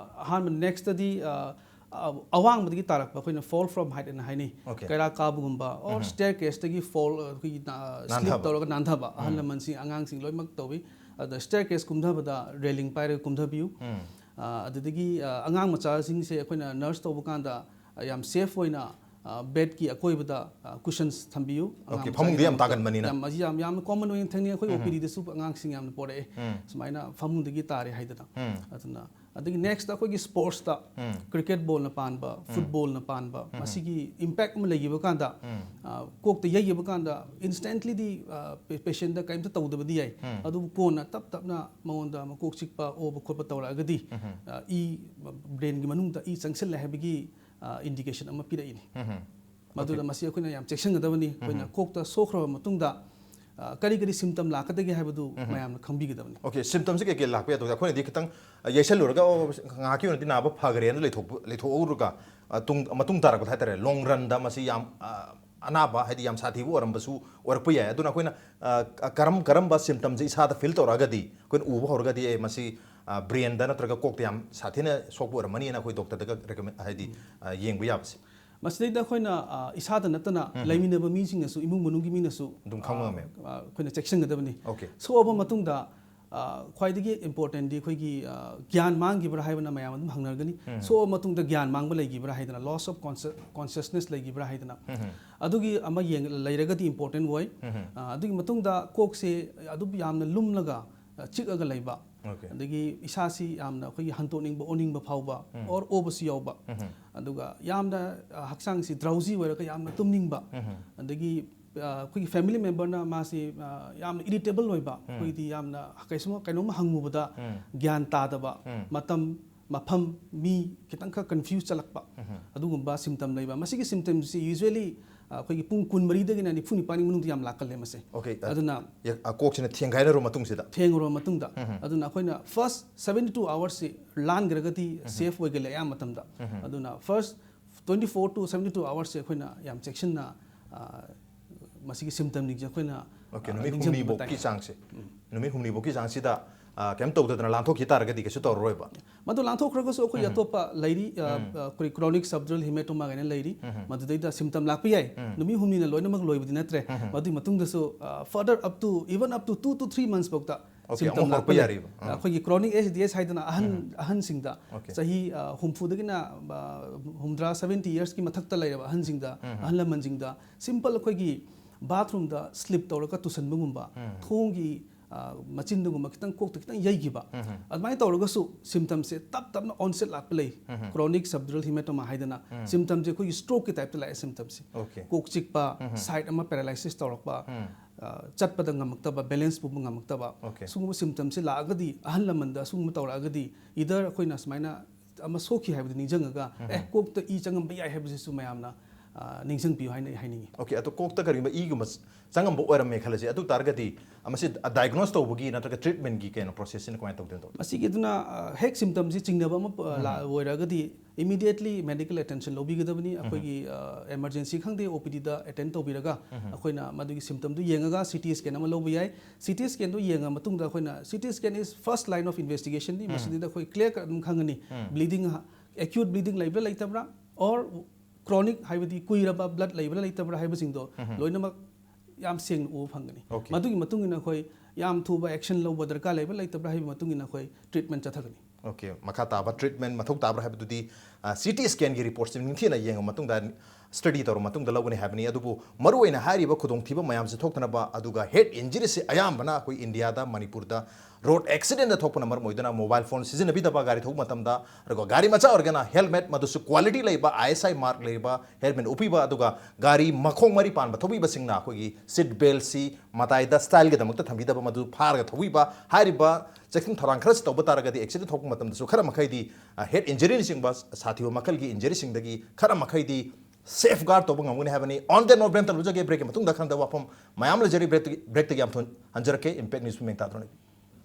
ꯑꯍꯥꯟꯕ next ꯇꯗꯤ, ꯑ, ꯑ, ꯑꯋꯥꯡꯕꯗꯒꯤ ꯇꯥꯔꯛꯄ ꯑꯩꯈꯣꯏꯅ fall from height ꯑꯅ ꯍꯥꯏꯅꯩ꯫ Okay. ꯀꯩꯔꯥꯛ ꯀꯥꯕꯒꯨꯝꯕ or staircase ꯇꯒꯤ fall, ꯑ, ꯑꯩꯈꯣꯏꯒꯤ, ꯑ, slip ꯅꯥꯟꯊꯕ꯫ ꯇꯧꯔꯒ ꯅꯥꯟꯊꯕ ꯑꯍꯜ ꯂꯃꯟꯁꯤꯡ, ꯑꯉꯥꯡꯁꯤꯡ ꯂꯣꯏꯅꯃꯛ ꯇꯧꯏ꯫ ꯑꯗ staircase ꯀꯨꯝꯊꯕꯗ railing ꯄꯥꯏꯔꯒ ꯀꯨꯝꯊꯕꯤꯌꯨ꯫ ꯑ, ꯑꯗꯨꯗꯒꯤ, ꯑ, ꯑꯉꯥꯡ ꯃꯆꯥꯁꯤꯡꯁꯦ ꯑꯩꯈꯣꯏꯅ nurse ꯇꯧꯕ ꯀꯥꯟꯗ, ꯑ, ꯌꯥꯝ safe ꯑꯣꯏꯅ, ꯑ, bedꯀꯤ ꯑꯀꯣꯏꯕꯗ, ꯑ, cushions ꯊꯝꯕꯤꯌꯨ꯫ ꯑꯉꯥꯡ Okay, ꯃꯆꯥꯒꯤ ꯐꯃꯨꯡꯗꯤ ꯌꯥꯝ ꯗꯃꯛꯇ ꯇꯥꯒꯟꯕꯅꯤꯅ꯫ ꯌꯥꯝ, ꯃꯁꯤ ꯌꯥꯝ, ꯌꯥꯝꯅ common ꯑꯣꯏꯅ ꯊꯦꯡꯅꯩ꯫ ꯑꯩꯈꯣꯏ OPDꯗꯁꯨ ꯑꯉꯥꯡꯁꯤꯡ ꯌꯥꯝꯅ ꯄꯣꯔꯛꯑꯦ꯫ ꯁꯨꯃꯥꯏꯅ ꯐꯃꯨꯡꯗꯒꯤ ꯇꯥꯔꯦ ꯍꯥꯏꯗꯅ꯫ ꯑꯗꯨꯅ, ꯑꯗꯒꯤ next ꯑꯩꯈꯣꯏꯒꯤ sportsꯇ cricket ballꯅ ꯄꯥꯟꯕ, footballꯅ ꯄꯥꯟꯕ, ꯃꯁꯤꯒꯤ impact ꯑꯃ ꯂꯩꯈꯤꯕ ꯀꯥꯟꯗ, ꯑ, ꯀꯣꯛꯇ ꯌꯩꯈꯤꯕ ꯀꯥꯟꯗ instantlyꯗꯤ, ꯑ, pe-, patientꯗ ꯀꯔꯤꯝꯇ ꯇꯧꯗꯕꯗꯤ ꯌꯥꯏ꯫ ꯑꯗꯨꯕꯨ ꯀꯣꯟꯅ ꯇꯞ ꯇꯞꯅ ꯃꯉꯣꯟꯗ ꯃꯀꯣꯛ ꯆꯤꯛꯄ, ꯑꯣꯕ ꯈꯣꯠꯄ ꯇꯧꯔꯛꯑꯒꯗꯤ, ꯑ, ꯏ, brainꯒꯤ ꯃꯅꯨꯡꯗ ꯏ ꯆꯪꯁꯤꯜꯂꯦ ꯍꯥꯏꯕꯒꯤ, ꯑ, indication ꯑꯃ ꯄꯤꯔꯛꯏꯅꯤ꯫ ꯃꯗꯨꯗ ꯃꯁꯤ ꯑꯩꯈꯣꯏꯅ ꯌꯥꯝ ꯆꯦꯛꯁꯤꯟꯒꯗꯕꯅꯤ꯫ ꯑꯩꯈꯣꯏꯅ ꯀꯣꯛꯇ ꯁꯣꯛꯈ꯭ꯔꯕ ꯃꯇꯨꯡꯗ, ꯑ, ꯀꯔꯤ ꯀꯔꯤ symptom ꯂꯥꯛꯀꯗꯒꯦ ꯍꯥꯏꯕꯗꯨ ꯃꯌꯥꯝꯅ ꯈꯪꯕꯤꯒꯗꯕꯅꯤ꯫ Okay, symptomꯁꯦ ꯀꯩ ꯀꯩ ꯂꯥꯛꯄ ꯌꯥꯏ? ꯑꯩꯈꯣꯏꯅꯗꯤ ꯈꯤꯇꯪ, ꯑ, ꯌꯩꯁꯜꯂꯨꯔꯒ, "ꯑꯣ, ꯉꯥꯏꯍꯥꯛꯀꯤ ꯑꯣꯏꯅꯗꯤ ꯅꯥꯕ ꯐꯈ꯭ꯔꯦꯅ ꯂꯩꯊꯣꯛꯄ-, ꯂꯩꯊꯣꯛꯎꯔꯒ, ꯑ, ꯇꯨꯡ-, ꯃꯇꯨꯡ ꯇꯥꯔꯛꯄꯗ ꯍꯥꯏꯇꯥꯔꯦ, long runꯗ ꯃꯁꯤ ꯌꯥꯝ, ꯑ, ꯑꯅꯥꯕ, ꯍꯥꯏꯗꯤ ꯌꯥꯝ ꯁꯥꯊꯤꯕ ꯑꯣꯏꯔꯝꯕꯁꯨ ꯑꯣꯏꯔꯛꯄ ꯌꯥꯏ"꯫ ꯑꯗꯨꯅ ꯑꯩꯈꯣꯏꯅ, ꯑ, ꯀꯔꯝ-, ꯀꯔꯝꯕ symptomꯁꯦ ꯏꯁꯥꯗ feel ꯇꯧꯔꯛꯑꯒꯗꯤ, ꯑꯩꯈꯣꯏꯅ ꯎꯕ ꯍꯧꯔꯒꯗꯤ, "ꯑꯦ, ꯃꯁꯤ, ꯑ, brainꯗ ꯅꯠꯇ꯭ꯔꯒ ꯀꯣꯛꯇ ꯌꯥꯝ ꯁꯥꯊꯤꯅ ꯁꯣꯛꯄ ꯑꯣꯏꯔꯝꯃꯅꯤꯅ" ꯑꯩꯈꯣꯏ doctorꯗꯒ recommend, ꯍꯥꯏꯗꯤ, ꯑ, ꯌꯦꯡꯕ ꯌꯥꯕꯁꯦ? ꯃꯁꯤꯗꯩꯗ ꯑꯩꯈꯣꯏꯅ, ꯑ, ꯏꯁꯥꯗ ꯅꯠꯇꯅ ꯂꯩꯃꯤꯟꯅꯕ ꯃꯤꯁꯤꯡꯅꯁꯨ, ꯏꯃꯨꯡ ꯃꯅꯨꯡꯒꯤ ꯃꯤꯅꯁꯨ ꯑꯗꯨꯝ ꯈꯪꯕ ꯑ, ꯉꯝꯃꯦ꯫ ꯑ, ꯑꯩꯈꯣꯏꯅ ꯆꯦꯛꯁꯤꯟꯒꯗꯕꯅꯤ꯫ Okay. ꯁꯣꯛꯑꯕ ꯃꯇꯨꯡꯗ ꯑ, ꯈ꯭ꯋꯥꯏꯗꯒꯤ importantꯗꯤ ꯑꯩꯈꯣꯏꯒꯤ, ꯑ, ꯒ꯭ꯌꯥꯟ ꯃꯥꯡꯈꯤꯕ꯭ꯔꯥ ꯍꯥꯏꯕꯅ ꯃꯌꯥꯝ ꯑꯗꯨꯝ ꯍꯪꯅꯔꯒꯅꯤ꯫ ꯎꯝ꯫ ꯁꯣꯛꯑ ꯃꯇꯨꯡꯗ ꯒ꯭ꯌꯥꯟ ꯃꯥꯡꯕ ꯂꯩꯈꯤꯕ꯭ꯔꯥ ꯍꯥꯏꯗꯅ, loss of consci-, consciousness ꯂꯩꯈꯤꯕ꯭ꯔꯥ ꯍꯥꯏꯗꯅ꯫ ꯎꯝ꯫ ꯑꯗꯨꯒꯤ ꯑꯃ ꯌꯦꯡ-, ꯂꯩꯔꯒꯗꯤ important ꯑꯣꯏ꯫ ꯎꯝ꯫ ꯑ, ꯑꯗꯨꯒꯤ ꯃꯇꯨꯡꯗ ꯀꯣꯛꯁꯦ ꯑꯗꯨꯝ ꯌꯥꯝꯅ ꯂꯨꯝꯂꯒ, ꯑ, ꯆꯤꯛꯑꯒ ꯂꯩꯕ꯫ Okay꯫ ꯑꯗꯒꯤ ꯏꯁꯥꯁꯤ ꯌꯥꯝꯅ ꯑꯩꯈꯣꯏꯒꯤ ꯍꯟꯇꯣꯛꯅꯤꯡꯕ, ꯑꯣꯅꯤꯡꯕ ꯐꯥꯎꯕ, ꯎꯝ꯫ Or ꯑꯣꯕꯁꯨ ꯌꯥꯎꯕ꯫ ꯎꯝ꯫ ꯑꯗꯨꯒ ꯌꯥꯝꯅ, ꯑ, ꯍꯛꯆꯥꯡꯁꯤ drowsy ꯑꯣꯏꯔꯒ ꯌꯥꯝꯅ ꯇꯨꯝꯅꯤꯡꯕ꯫ ꯎꯝ꯫ ꯑꯗꯒꯤ, ꯑ, ꯑꯩꯈꯣꯏꯒꯤ family memberꯅ ꯃꯥꯁꯤ, ꯑ, ꯌꯥꯝꯅ irritable ꯑꯣꯏꯕ, ꯎꯝ꯫ ꯑꯩꯈꯣꯏꯗꯤ ꯌꯥꯝꯅ ꯀꯩꯁꯨꯝ, ꯀꯩꯅꯣꯝ ꯍꯪꯉꯨꯕꯗ ꯎꯝ꯫ ꯒ꯭ꯌꯥꯟ ꯇꯥꯗꯕ, ꯎꯝ꯫ ꯃꯇꯝ, ꯃꯐꯝ, ꯃꯤ ꯈꯤꯇꯪꯈꯛ confuse ꯆꯠꯂꯛꯄ, ꯎꯝ꯫ ꯑꯗꯨꯒꯨꯝꯕ symptom ꯂꯩꯕ꯫ ꯃꯁꯤꯒꯤ symptomꯁꯤ usually, ꯑ, ꯑꯩꯈꯣꯏꯒꯤ ꯄꯨꯡ ꯀꯨꯟꯃꯔꯤꯗꯒꯤꯅ ꯅꯤꯐꯨ ꯅꯤꯄꯥꯟꯒꯤ ꯃꯅꯨꯡꯗ ꯌꯥꯝ ꯂꯥꯛꯀꯜꯂꯦ ꯃꯁꯦ꯫ Okay, ꯑ, ꯑꯗꯨꯅ ꯌꯥ-, ꯑ, ꯀꯣꯛꯁꯤꯅ ꯊꯦꯡꯒꯥꯏꯅꯔꯕ ꯃꯇꯨꯡꯁꯤꯗ? ꯊꯦꯡꯉꯨꯔꯕ ꯃꯇꯨꯡꯗ꯫ ꯎꯝ꯫ ꯑꯗꯨꯅ ꯑꯩꯈꯣꯏꯅ first seventy two hoursꯁꯤ ꯂꯥꯟꯈ꯭ꯔꯒꯗꯤ ꯎꯝ꯫ Safe ꯑꯣꯏꯒꯜꯂꯦ ꯑꯌꯥꯝꯕ ꯃꯇꯝꯗ꯫ ꯎꯝ꯫ ꯑꯗꯨꯅ first twenty four to seventy two hoursꯁꯦ ꯑꯩꯈꯣꯏꯅ ꯌꯥꯝ ꯆꯦꯛꯁꯤꯟꯅ, ꯑ, ꯃꯁꯤꯒꯤ symptomꯁꯤꯡꯁꯦ ꯑꯩꯈꯣꯏꯅ, Okay, ꯑ, ꯅꯨꯃꯤꯠ ꯅꯤꯡꯁꯤꯡꯕꯤꯕ ꯍꯨꯝꯅꯤꯐꯥꯎꯀꯤ ꯇꯥꯏ꯫ ꯆꯥꯡꯁꯦ? ꯎꯝ꯫ ꯅꯨꯃꯤꯠ ꯍꯨꯝꯅꯤꯐꯥꯎꯀꯤ ꯆꯥꯡꯁꯤꯗ, ꯑ, ꯀꯩꯝ ꯇꯧꯗꯗꯅ ꯂꯥꯟꯊꯣꯛꯈꯤ ꯇꯥꯔꯒꯗꯤ ꯀꯩꯁꯨ ꯇꯧꯔꯔꯣꯏꯕ? ꯃꯗꯨ ꯂꯥꯟꯊꯣꯛꯈ꯭ꯔꯒꯁꯨ ꯑꯩꯈꯣꯏ ꯎꯝ꯫ ꯑꯇꯣꯞꯄ ꯂꯩꯔꯤ, ꯑ, ꯎꯝ꯫ ꯑ, ꯑꯩꯈꯣꯏ chronic subdural hematoma ꯀꯥꯏꯅ ꯂꯩꯔꯤ꯫ ꯎꯝ꯫ ꯃꯗꯨꯗꯩꯗ symptom ꯂꯥꯛꯄ ꯌꯥꯏ꯫ ꯎꯝ꯫ ꯅꯨꯃꯤꯠ ꯍꯨꯝꯅꯤꯅ ꯂꯣꯏꯅꯃꯛ ꯂꯣꯏꯕꯗꯤ ꯅꯠꯇ꯭ꯔꯦ꯫ ꯎꯝ꯫ ꯃꯗꯨꯒꯤ ꯃꯇꯨꯡꯗꯁꯨ, ꯑ, further up to, even up to two to three months ꯐꯥꯎꯗ Okay, symptom ꯑꯃꯨꯛ ꯍꯧꯔꯛꯄ ꯂꯥꯛꯄ ꯂꯩ꯫ ꯌꯥꯔꯤꯕ? ꯑ, ꯎꯝ꯫ ꯑꯩꯈꯣꯏꯒꯤ chronic S D S ꯍꯥꯏꯗꯅ ꯑꯍꯟ, ꯎꯝ꯫ ꯑꯍꯟꯁꯤꯡꯗ Okay꯫ ꯆꯍꯤ, ꯑ, ꯍꯨꯝꯐꯨꯗꯒꯤꯅ, ꯑ, ꯍꯨꯝꯗ꯭ꯔꯥ, seventy yearsꯀꯤ ꯃꯊꯛꯇ ꯂꯩꯔꯕ ꯑꯍꯟꯁꯤꯡꯗ, ꯎꯝ꯫ ꯑꯍꯜ ꯂꯃꯟꯁꯤꯡꯗ simple ꯑꯩꯈꯣꯏꯒꯤ bathroomꯗ slip ꯇꯧꯔꯒ ꯇꯨꯁꯟꯕꯒꯨꯝꯕ, ꯎꯝ꯫ ꯊꯣꯡꯒꯤ, ꯑ, ꯃꯆꯤꯟꯗꯒꯨꯝꯕ ꯈꯤꯇꯪ ꯀꯣꯛꯇ ꯈꯤꯇꯪ ꯌꯩꯈꯤꯕ꯫ ꯎꯝ꯫ ꯑꯗꯨꯃꯥꯏꯅ ꯇꯧꯔꯒꯁꯨ symptomꯁꯦ ꯇꯞ ꯇꯞꯅ onset ꯂꯥꯛꯄ ꯂꯩ꯫ ꯎꯝ꯫ Chronic subdural hematoma ꯍꯥꯏꯗꯅ ꯎꯝ꯫ symptomꯁꯦ ꯑꯩꯈꯣꯏꯒꯤ strokeꯀꯤ typeꯇ ꯂꯥꯛꯑꯦ symptomꯁꯦ꯫ Okay꯫ ꯀꯣꯛ ꯆꯤꯛꯄ, ꯎꯝ꯫ Side ꯑꯃ paralysis ꯇꯧꯔꯛꯄ, ꯎꯝ꯫ ꯑ, ꯆꯠꯄꯗ ꯉꯝꯃꯛꯇꯕ, balance ꯄꯨꯕ ꯉꯝꯃꯛꯇꯕ, Okay꯫ ꯁꯤꯒꯨꯝꯕ symptomꯁꯦ ꯂꯥꯛꯑꯒꯗꯤ, ꯑꯍꯜ ꯂꯃꯟꯗ ꯁꯤꯒꯨꯝꯕ ꯇꯧꯔꯛꯑꯒꯗꯤ, either ꯑꯩꯈꯣꯏꯅ ꯁꯨꯃꯥꯏꯅ ꯑꯃ ꯁꯣꯛꯈꯤ ꯍꯥꯏꯕꯗꯨ ꯅꯤꯡꯁꯤꯡꯉꯒ, ꯎꯝ꯫ ꯑꯦ, ꯀꯣꯛꯇ ꯏ ꯆꯪꯉꯝꯕ ꯌꯥꯏ ꯍꯥꯏꯕꯁꯤꯁꯨ ꯃꯌꯥꯝꯅ, ꯑ, ꯅꯤꯡꯁꯤꯡꯕꯤꯌꯨ ꯍꯥꯏꯅ ꯑꯩ ꯍꯥꯏꯅꯤꯡꯉꯤ꯫ Okay, ꯑꯗꯣ ꯀꯣꯛꯇ ꯀꯔꯤꯒꯨꯝꯕ ꯏꯒꯨꯝꯕ ꯆꯪꯉꯝꯕ ꯑꯣꯏꯔꯝꯃꯦ ꯈꯜꯂꯁꯤ, ꯑꯗꯨ ꯇꯥꯔꯒꯗꯤ ꯃꯁꯤ diagnose ꯇꯧꯕꯒꯤ ꯅꯠꯇ꯭ꯔꯒ treatmentꯀꯤ ꯀꯩꯅꯣ processꯁꯤꯅ ꯀꯃꯥꯏꯅ ꯇꯧꯗꯣꯏꯅꯣ? ꯃꯁꯤꯒꯤꯗꯨꯅ, ꯑ, ꯍꯦꯛ symptomꯁꯤ ꯆꯤꯡꯅꯕ ꯑꯃ, ꯑ, ꯎꯝ꯫ ꯂꯥ-, ꯑꯣꯏꯔꯒꯗꯤ immediately medical attention ꯂꯧꯕꯤꯒꯗꯕꯅꯤ꯫ ꯎꯝ꯫ ꯑꯩꯈꯣꯏꯒꯤ, ꯑ, emergency ꯈꯪꯗꯦ, OPDꯗ attend ꯇꯧꯕꯤꯔꯒ ꯎꯝ꯫ ꯑꯩꯈꯣꯏꯅ ꯃꯗꯨꯒꯤ symptomꯗꯨ ꯌꯦꯡꯉꯒ CT scan ꯑꯃ ꯂꯧꯕ ꯌꯥꯏ꯫ CT scanꯗꯨ ꯌꯦꯡꯉ ꯃꯇꯨꯡꯗ ꯑꯩꯈꯣꯏꯅ, CT scan is first line of investigationꯅꯤ꯫ ꯎꯝ꯫ ꯃꯁꯤꯗ ꯑꯩꯈꯣꯏ clear cut ꯑꯗꯨꯝ ꯈꯪꯒꯅꯤ꯫ ꯎꯝ꯫ Bleeding, acute bleeding ꯂꯩꯕ꯭ꯔꯥ ꯂꯩꯇꯕ꯭ꯔꯥ, or chronic ꯍꯥꯏꯕꯗꯤ ꯀꯨꯏꯔꯕ blood ꯂꯩꯕ꯭ꯔꯥ ꯂꯩꯇꯕ꯭ꯔꯥ ꯍꯥꯏꯕꯁꯤꯡꯗꯣ ꯎꯝ꯫ ꯂꯣꯏꯅꯃꯛ ꯌꯥꯝ ꯁꯦꯡꯅ ꯎꯕ ꯐꯪꯒꯅꯤ꯫ Okay꯫ ꯃꯗꯨꯒꯤ ꯃꯇꯨꯡ ꯏꯟꯅ ꯑꯩꯈꯣꯏ, ꯌꯥꯝ ꯊꯨꯕ action ꯂꯧꯕ ꯗꯔꯀꯥꯔ ꯂꯩꯕ ꯂꯩꯇꯕ꯭ꯔꯥ ꯍꯥꯏꯕꯒꯤ ꯃꯇꯨꯡ ꯏꯟꯅ ꯑꯩꯈꯣꯏ treatment ꯆꯠꯊꯒꯅꯤ꯫ Okay, ꯃꯈꯥ ꯇꯥꯕ treatment ꯃꯊꯧ ꯇꯥꯕ꯭ꯔꯥ ꯍꯥꯏꯕꯗꯨꯗꯤ CT scanꯒꯤ reportꯁꯤ ꯅꯤꯡꯊꯤꯅ ꯌꯦꯡꯉ ꯃꯇꯨꯡꯗ, study ꯇꯧꯔ ꯃꯇꯨꯡꯗ ꯂꯧꯒꯅꯤ ꯍꯥꯏꯕꯅꯤ꯫ ꯑꯗꯨꯕꯨ ꯃꯔꯨꯑꯣꯏꯅ ꯍꯥꯏꯔꯤꯕ ꯈꯨꯗꯣꯡꯊꯤꯕ ꯃꯌꯥꯝꯁꯤ ꯊꯣꯛꯇꯅꯕ, ꯑꯗꯨꯒ head injuryꯁꯤ ꯑꯌꯥꯝꯕꯅ ꯑꯩꯈꯣꯏ ꯏꯟꯗꯤꯌꯥꯗ, ꯃꯅꯤꯄꯨꯔꯗ road accidentꯅ ꯊꯣꯛꯄꯅ ꯃꯔꯝ ꯑꯣꯏꯗꯨꯅ mobile phone ꯁꯤꯖꯤꯟꯅꯕꯤꯗꯕ, ꯒꯥꯔꯤ ꯊꯧꯕ ꯃꯇꯝꯗ, ꯑꯗꯨꯒ ꯒꯥꯔꯤ ꯃꯆꯥ ꯑꯣꯏꯔꯒꯅ helmet, ꯃꯗꯨꯁꯨ quality ꯂꯩꯕ, ISI mark ꯂꯩꯕ helmet ꯎꯞꯄꯤꯕ, ꯑꯗꯨꯒ ꯒꯥꯔꯤ ꯃꯈꯣꯡ ꯃꯔꯤ ꯄꯥꯟꯕ ꯊꯧꯕꯤꯕꯁꯤꯡꯅ ꯑꯩꯈꯣꯏꯒꯤ seat beltꯁꯤ ꯃꯇꯥꯏꯗ styleꯒꯤꯗꯃꯛꯇ ꯊꯝꯕꯤꯗꯕ, ꯃꯗꯨ ꯐꯥꯔꯒ ꯊꯧꯕꯤꯕ, ꯍꯥꯏꯔꯤꯕ ꯆꯦꯛꯁꯤꯟ ꯊꯧꯔꯥꯡ ꯈꯔꯁꯤ ꯇꯧꯕ ꯇꯥꯔꯒꯗꯤ accident ꯊꯣꯛꯄ ꯃꯇꯝꯗꯁꯨ ꯈꯔ ꯃꯈꯩꯗꯤ head injuryꯅꯆꯤꯡꯕ ꯁꯥꯊꯤꯕ ꯃꯈꯜꯒꯤ injuryꯁꯤꯡꯗꯒꯤ ꯈꯔ ꯃꯈꯩꯗꯤ safeguard ꯇꯧꯕ ꯉꯝꯒꯅꯤ ꯍꯥꯏꯕꯅꯤ꯫ On the note, break ꯑꯃꯇ ꯂꯧꯖꯒꯦ꯫ Breakꯀꯤ ꯃꯇꯨꯡꯗ ꯈꯪꯗꯕ ꯋꯥꯐꯝ ꯃꯌꯥꯝ ꯂꯩꯖꯔꯤ꯫ Break, breakꯇꯒꯤ ꯌꯥꯝ ꯊꯨꯅ ꯍꯟꯖꯔꯛꯀꯦ꯫ Impact News ꯃꯦꯡꯇꯥ ꯇꯧꯔꯅꯤ꯫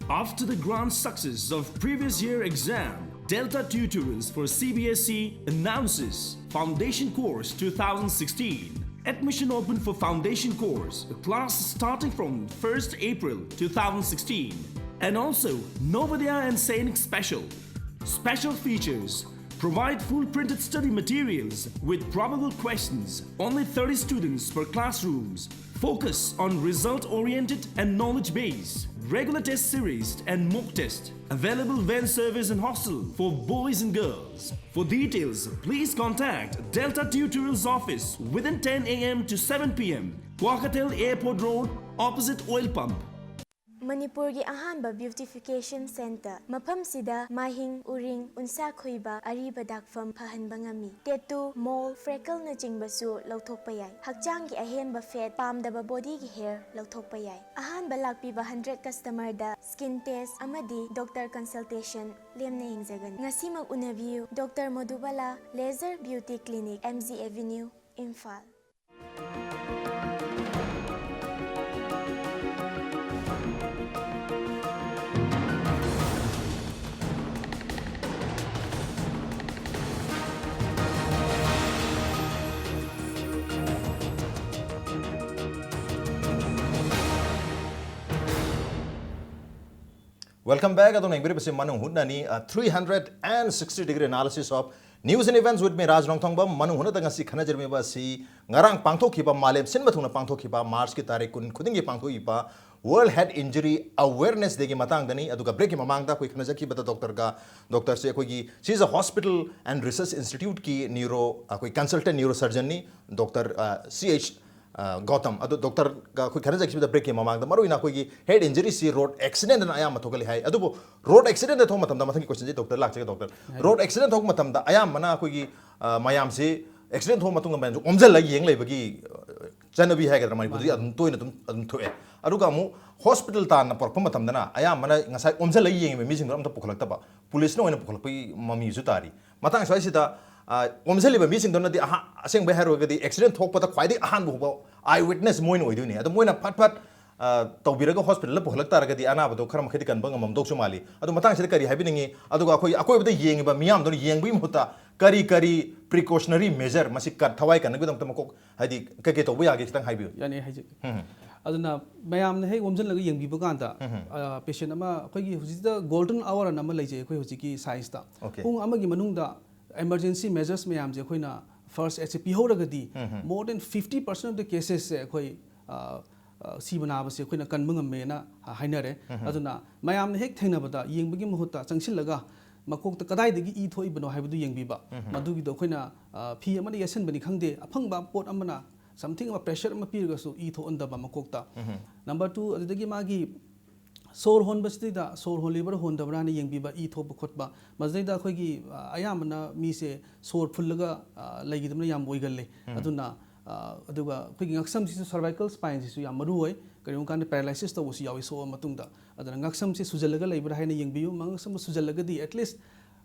After the grand success of previous year exam, Delta Tutorials for C B S E announces Foundation Course two thousand sixteen. Admission open for Foundation Course, class starting from first April two thousand sixteen. And also, Navodaya and Sainik Special. Special features: provide full printed study materials with probable questions, only thirty students per classrooms. Focus on result oriented and knowledge based. Regular test series and mock test. Available van service and hostel for boys and girls. For details, please contact Delta Tutorials office within ten a m to seven p m. Kwankatel Airport Road, opposite oil pump. ꯃꯅꯤꯄꯨꯔꯒꯤ ꯑꯍꯥꯟꯕ beautification centre꯫ ꯃꯐꯝꯁꯤꯗ ꯃꯥꯏꯍꯤꯡ, ꯎꯔꯤꯡ, ꯎꯟꯁꯥ ꯈꯣꯏꯕ, ꯑꯔꯤꯕ ꯗꯥꯛꯐꯝ ꯐꯍꯟꯕ ꯉꯝꯃꯤ꯫ Tattoo, mole, freckleꯅꯆꯤꯡꯕꯁꯨ ꯂꯧꯊꯣꯛꯄ ꯌꯥꯏ꯫ ꯍꯛꯆꯥꯡꯒꯤ ꯑꯍꯦꯟꯕ fat, ꯄꯥꯝꯗꯕ bodyꯒꯤ hair ꯂꯧꯊꯣꯛꯄ ꯌꯥꯏ꯫ ꯑꯍꯥꯟꯕ ꯂꯥꯛꯄꯤꯕ hundred customerꯗ skin test ꯑꯃꯗꯤ doctor consultation ꯂꯦꯝꯅ ꯌꯦꯡꯖꯒꯅꯤ꯫ ꯉꯁꯤꯃꯛ ꯎꯅꯕꯤꯌꯨ꯫ Doctor Madhubala Laser Beauty Clinic, M G Avenue, Imphal. Welcome back. ꯑꯗꯣꯝꯅ ꯌꯦꯡꯕꯤꯔꯤꯕꯁꯤ ꯃꯅꯨꯡ ꯍꯨꯠꯅꯅꯤ, a three hundred and sixty degree analysis of News and Events with me, ꯔꯥꯖ ꯅꯣꯡꯊꯣꯡꯕꯝ꯫ ꯃꯅꯨꯡ ꯍꯨꯠꯅꯗ ꯉꯁꯤ ꯈꯟꯅꯖꯔꯝꯃꯤꯕ ꯑꯁꯤ ꯉꯔꯥꯡ ꯄꯥꯡꯊꯣꯛꯈꯤꯕ, ꯃꯥꯂꯦꯝ ꯁꯤꯟꯕ ꯊꯨꯡꯅ ꯄꯥꯡꯊꯣꯛꯈꯤꯕ, ꯃꯥꯔꯆꯀꯤ ꯇꯥꯔꯤꯛ ꯀꯨꯟ ꯈꯨꯗꯤꯡꯒꯤ ꯄꯥꯡꯊꯣꯛꯏꯕ World Head Injury Awareness Dayꯒꯤ ꯃꯇꯥꯡꯗꯅꯤ꯫ ꯑꯗꯨꯒ breakꯀꯤ ꯃꯃꯥꯡꯗ ꯑꯩꯈꯣꯏ ꯈꯟꯅꯖꯈꯤꯕꯗ doctorꯒ, doctorꯁꯦ ꯑꯩꯈꯣꯏꯒꯤ, she's a hospital and research instituteꯀꯤ neuro, ꯑꯩꯈꯣꯏ consultant neurosurgeonꯅꯤ, Doctor C H Gautam. ꯑꯗꯨ doctorꯒ ꯑꯩꯈꯣꯏ ꯈꯟꯅꯖꯈꯤꯕꯗ breakꯀꯤ ꯃꯃꯥꯡꯗ, ꯃꯔꯨꯑꯣꯏꯅ ꯑꯩꯈꯣꯏꯒꯤ head injuryꯁꯤ road accidentꯅ ꯑꯌꯥꯝꯕ ꯊꯣꯛꯍꯜꯂꯤ ꯍꯥꯏ꯫ ꯑꯗꯨꯕꯨ road accidentꯇ ꯊꯣꯛꯄ ꯃꯇꯝꯗ, ꯃꯊꯪꯒꯤ questionꯁꯦ doctor ꯂꯥꯛꯆꯒꯦ, doctor꯫ Road accident ꯊꯣꯛꯄ ꯃꯇꯝꯗ ꯑꯌꯥꯝꯕꯅ ꯑꯩꯈꯣꯏꯒꯤ, ꯑ, ꯃꯌꯥꯝꯁꯤ accident ꯊꯣꯛꯄ ꯃꯇꯨꯡꯗ ꯃꯌꯥꯝꯁꯤ ꯑꯣꯝꯁꯤꯜꯂꯒ ꯌꯦꯡ ꯂꯩꯕꯒꯤ, ꯑ, ꯆꯠꯅꯕꯤ ꯍꯥꯏꯒꯗ꯭ꯔꯥ, ꯃꯅꯤꯄꯨꯔꯗꯗꯤ ꯑꯗꯨꯝ ꯇꯣꯏꯅ ꯑꯗꯨꯝ, ꯑꯗꯨꯝ ꯊꯣꯛꯑꯦ꯫ ꯑꯗꯨꯒ ꯑꯃꯨꯛ hospital ꯇꯥꯟꯅ ꯄꯨꯔꯛꯄ ꯃꯇꯝꯗꯅ ꯑꯌꯥꯝꯕꯅ ꯉꯁꯥꯏ ꯑꯣꯝꯁꯤꯜꯂꯒ ꯌꯦꯡꯉꯤꯕ ꯃꯤꯁꯤꯡꯗꯣ ꯑꯝꯇ ꯄꯨꯈꯠꯂꯛꯇꯕ, ꯄꯨꯂꯤꯁꯅ ꯑꯣꯏꯅ ꯄꯨꯈꯠꯂꯛꯄꯒꯤ ꯃꯃꯤꯁꯨ ꯇꯥꯔꯤ꯫ ꯃꯇꯥꯡ ꯁ꯭ꯋꯥꯏꯁꯤꯗ, ꯑ, ꯑꯣꯝꯁꯤꯜꯂꯤꯕ ꯃꯤꯁꯤꯡꯗꯨꯅꯗꯤ ꯑꯍꯥ-, ꯑꯁꯦꯡꯕꯩ ꯍꯥꯏꯔꯨꯔꯒꯗꯤ accident ꯊꯣꯛꯄꯗ ꯈ꯭ꯋꯥꯏꯗꯒꯤ ꯑꯍꯥꯟꯕ ꯍꯧꯕ eye witness ꯃꯣꯏꯅ ꯑꯣꯏꯗꯣꯏꯅꯤ꯫ ꯑꯗꯣ ꯃꯣꯏꯅ ꯐꯠ ꯐꯠ, ꯑ, ꯇꯧꯕꯤꯔꯒ hospitalꯗ ꯄꯨꯈꯠꯂꯛ ꯇꯥꯔꯒꯗꯤ ꯑꯅꯥꯕꯗꯣ ꯈꯔ ꯃꯈꯩꯗꯤ ꯀꯟꯕ ꯉꯝꯃꯝꯗꯧꯁꯨ ꯃꯥꯜꯂꯤ꯫ ꯑꯗꯣ ꯃꯇꯥꯡꯁꯤꯗ ꯀꯔꯤ ꯍꯥꯏꯕꯤꯅꯤꯡꯉꯤ? ꯑꯗꯨꯒ ꯑꯩꯈꯣꯏ ꯑꯀꯣꯏꯕꯗ ꯌꯦꯡꯉꯤꯕ ꯃꯤꯌꯥꯝꯗꯨꯅ ꯌꯦꯡꯕꯒꯤ ꯃꯍꯨꯠꯇ ꯀꯔꯤ ꯀꯔꯤ precautionary measure ꯃꯁꯤ ꯀ-, ꯊꯋꯥꯏ ꯀꯟꯅꯕꯒꯤꯗꯃꯛꯇ ꯃꯀꯣꯛ, ꯍꯥꯏꯗꯤ ꯀꯩ ꯀꯩ ꯇꯧꯕ ꯌꯥꯒꯦ ꯈꯤꯇꯪ ꯍꯥꯏꯕꯤꯌꯨ꯫ ꯌꯥꯅꯤ, ꯍꯥꯏꯖꯒꯦ꯫ ꯎꯝ꯫ ꯑꯗꯨꯅ ꯃꯌꯥꯝꯅ ꯍꯦꯛ ꯑꯣꯝꯁꯤꯜꯂꯒ ꯌꯦꯡꯕꯤꯕ ꯀꯥꯟꯗ, ꯎꯝ꯫ ꯑ, patient ꯑꯃ, ꯑꯩꯈꯣꯏꯒꯤ ꯍꯧꯖꯤꯛꯇ golden hour ꯑꯅ ꯑꯃ ꯂꯩꯖꯩ ꯑꯩꯈꯣꯏ ꯍꯧꯖꯤꯛꯀꯤ scienceꯇ꯫ Okay꯫ ꯄꯨꯡ ꯑꯃꯒꯤ ꯃꯅꯨꯡꯗ emergency measures ꯃꯌꯥꯝꯁꯦ ꯑꯩꯈꯣꯏꯅ first aidꯁꯦ ꯄꯤꯍꯧꯔꯒꯗꯤ, um. more than fifty percent of the casesꯁꯦ ꯑꯩꯈꯣꯏ, ꯑ, ꯑ, ꯁꯤꯕ ꯅꯥꯕꯁꯦ ꯑꯩꯈꯣꯏꯅ ꯀꯟꯕ ꯉꯝꯃꯦꯅ, ꯑ, ꯍꯥꯏꯅꯔꯦ꯫ ꯎꯝ꯫ ꯑꯗꯨꯅ ꯃꯌꯥꯝꯅ ꯍꯦꯛ ꯊꯦꯡꯅꯕꯗ ꯌꯦꯡꯕꯒꯤ ꯃꯍꯨꯠꯇ ꯆꯪꯁꯤꯜꯂꯒ ꯃꯀꯣꯛꯇ ꯀꯗꯥꯏꯗꯒꯤ ꯏ ꯊꯣꯛꯏꯕꯅꯣ ꯍꯥꯏꯕꯗꯨ ꯌꯦꯡꯕꯤꯕ꯫ ꯎꯝ꯫ ꯃꯗꯨꯒꯤꯗꯣ ꯑꯩꯈꯣꯏꯅ, ꯑ, ꯐꯤ ꯑꯃꯅ ꯌꯦꯠꯁꯤꯟꯕꯅꯤ ꯈꯪꯗꯦ, ꯑꯐꯪꯕ ꯄꯣꯠ ꯑꯃꯅ, something ꯑꯃ, pressure ꯑꯃ ꯄꯤꯔꯒꯁꯨ ꯏ ꯊꯣꯛꯍꯟꯗꯕ ꯃꯀꯣꯛꯇ꯫ ꯎꯝ꯫ Number two, ꯑꯗꯨꯗꯒꯤ ꯃꯥꯒꯤ ꯁꯣꯔ ꯍꯣꯟꯕꯁꯤꯗꯩꯗ ꯁꯣꯔ ꯍꯣꯜꯂꯤꯕ꯭ꯔꯥ ꯍꯣꯟꯗꯕ꯭ꯔꯥꯅ ꯌꯦꯡꯕꯤꯕ, ꯏ ꯊꯣꯛꯄ ꯈꯣꯠꯄ꯫ ꯃꯁꯤꯗꯩꯗ ꯑꯩꯈꯣꯏꯒꯤ, ꯑ, ꯑꯌꯥꯝꯕꯅ ꯃꯤꯁꯦ ꯁꯣꯔ ꯐꯨꯜꯂꯒ, ꯑ, ꯂꯩꯈꯤꯗꯕꯅ ꯌꯥꯝ ꯑꯣꯏꯒꯜꯂꯤ꯫ ꯎꯝ꯫ ꯑꯗꯨꯅ, ꯑ, ꯑꯗꯨꯒ ꯑꯩꯈꯣꯏꯒꯤ ꯉꯛꯁꯝꯁꯤꯁꯨ, cervical spineꯁꯤꯁꯨ ꯌꯥꯝ ꯃꯔꯨ ꯑꯣꯏ꯫ ꯀꯔꯤꯒꯨꯝꯕ ꯀꯥꯟꯗ paralysis ꯇꯧꯕꯁꯨ ꯌꯥꯎꯏ ꯁꯣꯛꯑ ꯃꯇꯨꯡꯗ꯫ ꯑꯗꯨꯅ ꯉꯛꯁꯝꯁꯦ ꯁꯨꯖꯜꯂꯒꯗꯤ ꯍꯥꯏꯅ ꯌꯦꯡꯕꯤꯌꯨ꯫ ꯉꯛꯁꯝ ꯁꯨꯖꯜꯂꯒꯗꯤ at least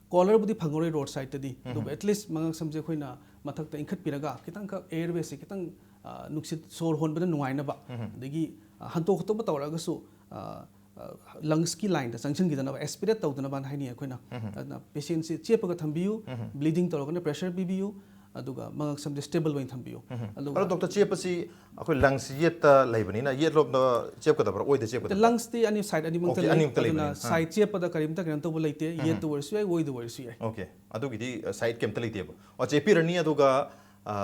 collarꯕꯨꯗꯤ ꯐꯪꯉꯔꯣꯏ roadsideꯇꯗꯤ, ꯎꯝ꯫ ꯑꯗꯨꯕꯨ at least ꯃꯉꯛꯁꯝꯁꯦ ꯑꯩꯈꯣꯏꯅ ꯃꯊꯛꯇ ꯏꯟꯈꯠꯄꯤꯔꯒ ꯈꯤꯇꯪꯈꯛ airwayꯁꯦ ꯈꯤꯇꯪ, ꯑ, ꯅꯨꯡꯁꯤꯠ ꯁꯣꯔ ꯍꯣꯟꯕꯗ ꯅꯨꯡꯉꯥꯏꯅꯕ, ꯎꯝ꯫ ꯑꯗꯒꯤ, ꯑ, ꯍꯟꯇꯣꯛ ꯈꯣꯠꯇꯣꯛꯄ ꯇꯧꯔꯛꯑꯒꯁꯨ, ꯑ, ꯑ, lungsꯀꯤ lineꯗ ꯆꯪꯁꯤꯟꯈꯤꯗꯅꯕ, aspirate ꯇꯧꯗꯅꯕꯅ ꯍꯥꯏꯅꯤꯡꯉꯤ ꯑꯩꯈꯣꯏꯅ꯫ ꯎꯝ꯫ ꯑꯗꯨꯅ patientꯁꯦ ꯆꯦꯞꯄꯒ ꯊꯝꯕꯤꯌꯨ, ꯎꯝ꯫ Bleeding ꯇꯧꯔꯒꯅ pressure ꯄꯤꯕꯤꯌꯨ, ꯑꯗꯨꯒ ꯃꯉꯛꯁꯝꯁꯦ ꯁ꯭ꯇꯦꯕꯜ ꯑꯣꯏꯅ ꯊꯝꯕꯤꯌꯨ꯫ ꯑꯗꯨꯒ ꯑꯗꯣ ꯗꯣꯛꯇꯔ, ꯆꯦꯞꯄꯁꯤ ꯑꯩꯈꯣꯏ ꯂꯪꯁ ꯌꯦꯠꯇ ꯂꯩꯕꯅꯤꯅ ꯌꯦꯠꯂꯣꯝꯗ ꯆꯦꯞꯀꯗꯕ꯭ꯔꯥ, ꯑꯣꯏꯗ ꯆꯦꯞꯀꯗꯕ꯭ꯔꯥ? ꯂꯪꯁꯇꯤ ꯑꯅꯤ ꯁꯥꯏꯠ ꯑꯅꯤꯃꯛꯇ Okay, ꯂꯩ꯫ ꯑꯅꯤꯃꯛꯇ ꯑꯗꯨꯅ ꯂꯩꯕꯅꯤ꯫ ꯑꯥ꯫ ꯁꯥꯏꯠ ꯆꯦꯞꯄꯗ ꯀꯔꯤꯝꯇ ꯀꯩꯅꯣ ꯇꯧꯕ ꯂꯩꯇꯦ꯫ ꯌꯦꯠꯇ ꯑꯣꯏꯔꯁꯨ ꯌꯥꯏ, ꯑꯣꯏꯗ ꯑꯣꯏꯔꯁꯨ ꯌꯥꯏ꯫ Okay, ꯑꯗꯨꯒꯤꯗꯤ ꯁꯥꯏꯠ ꯀꯩꯝꯇ ꯂꯩꯇꯦꯕ꯫ ꯑꯣ, ꯆꯦꯞꯄꯤꯔꯅꯤ, ꯑꯗꯨꯒ ꯑ,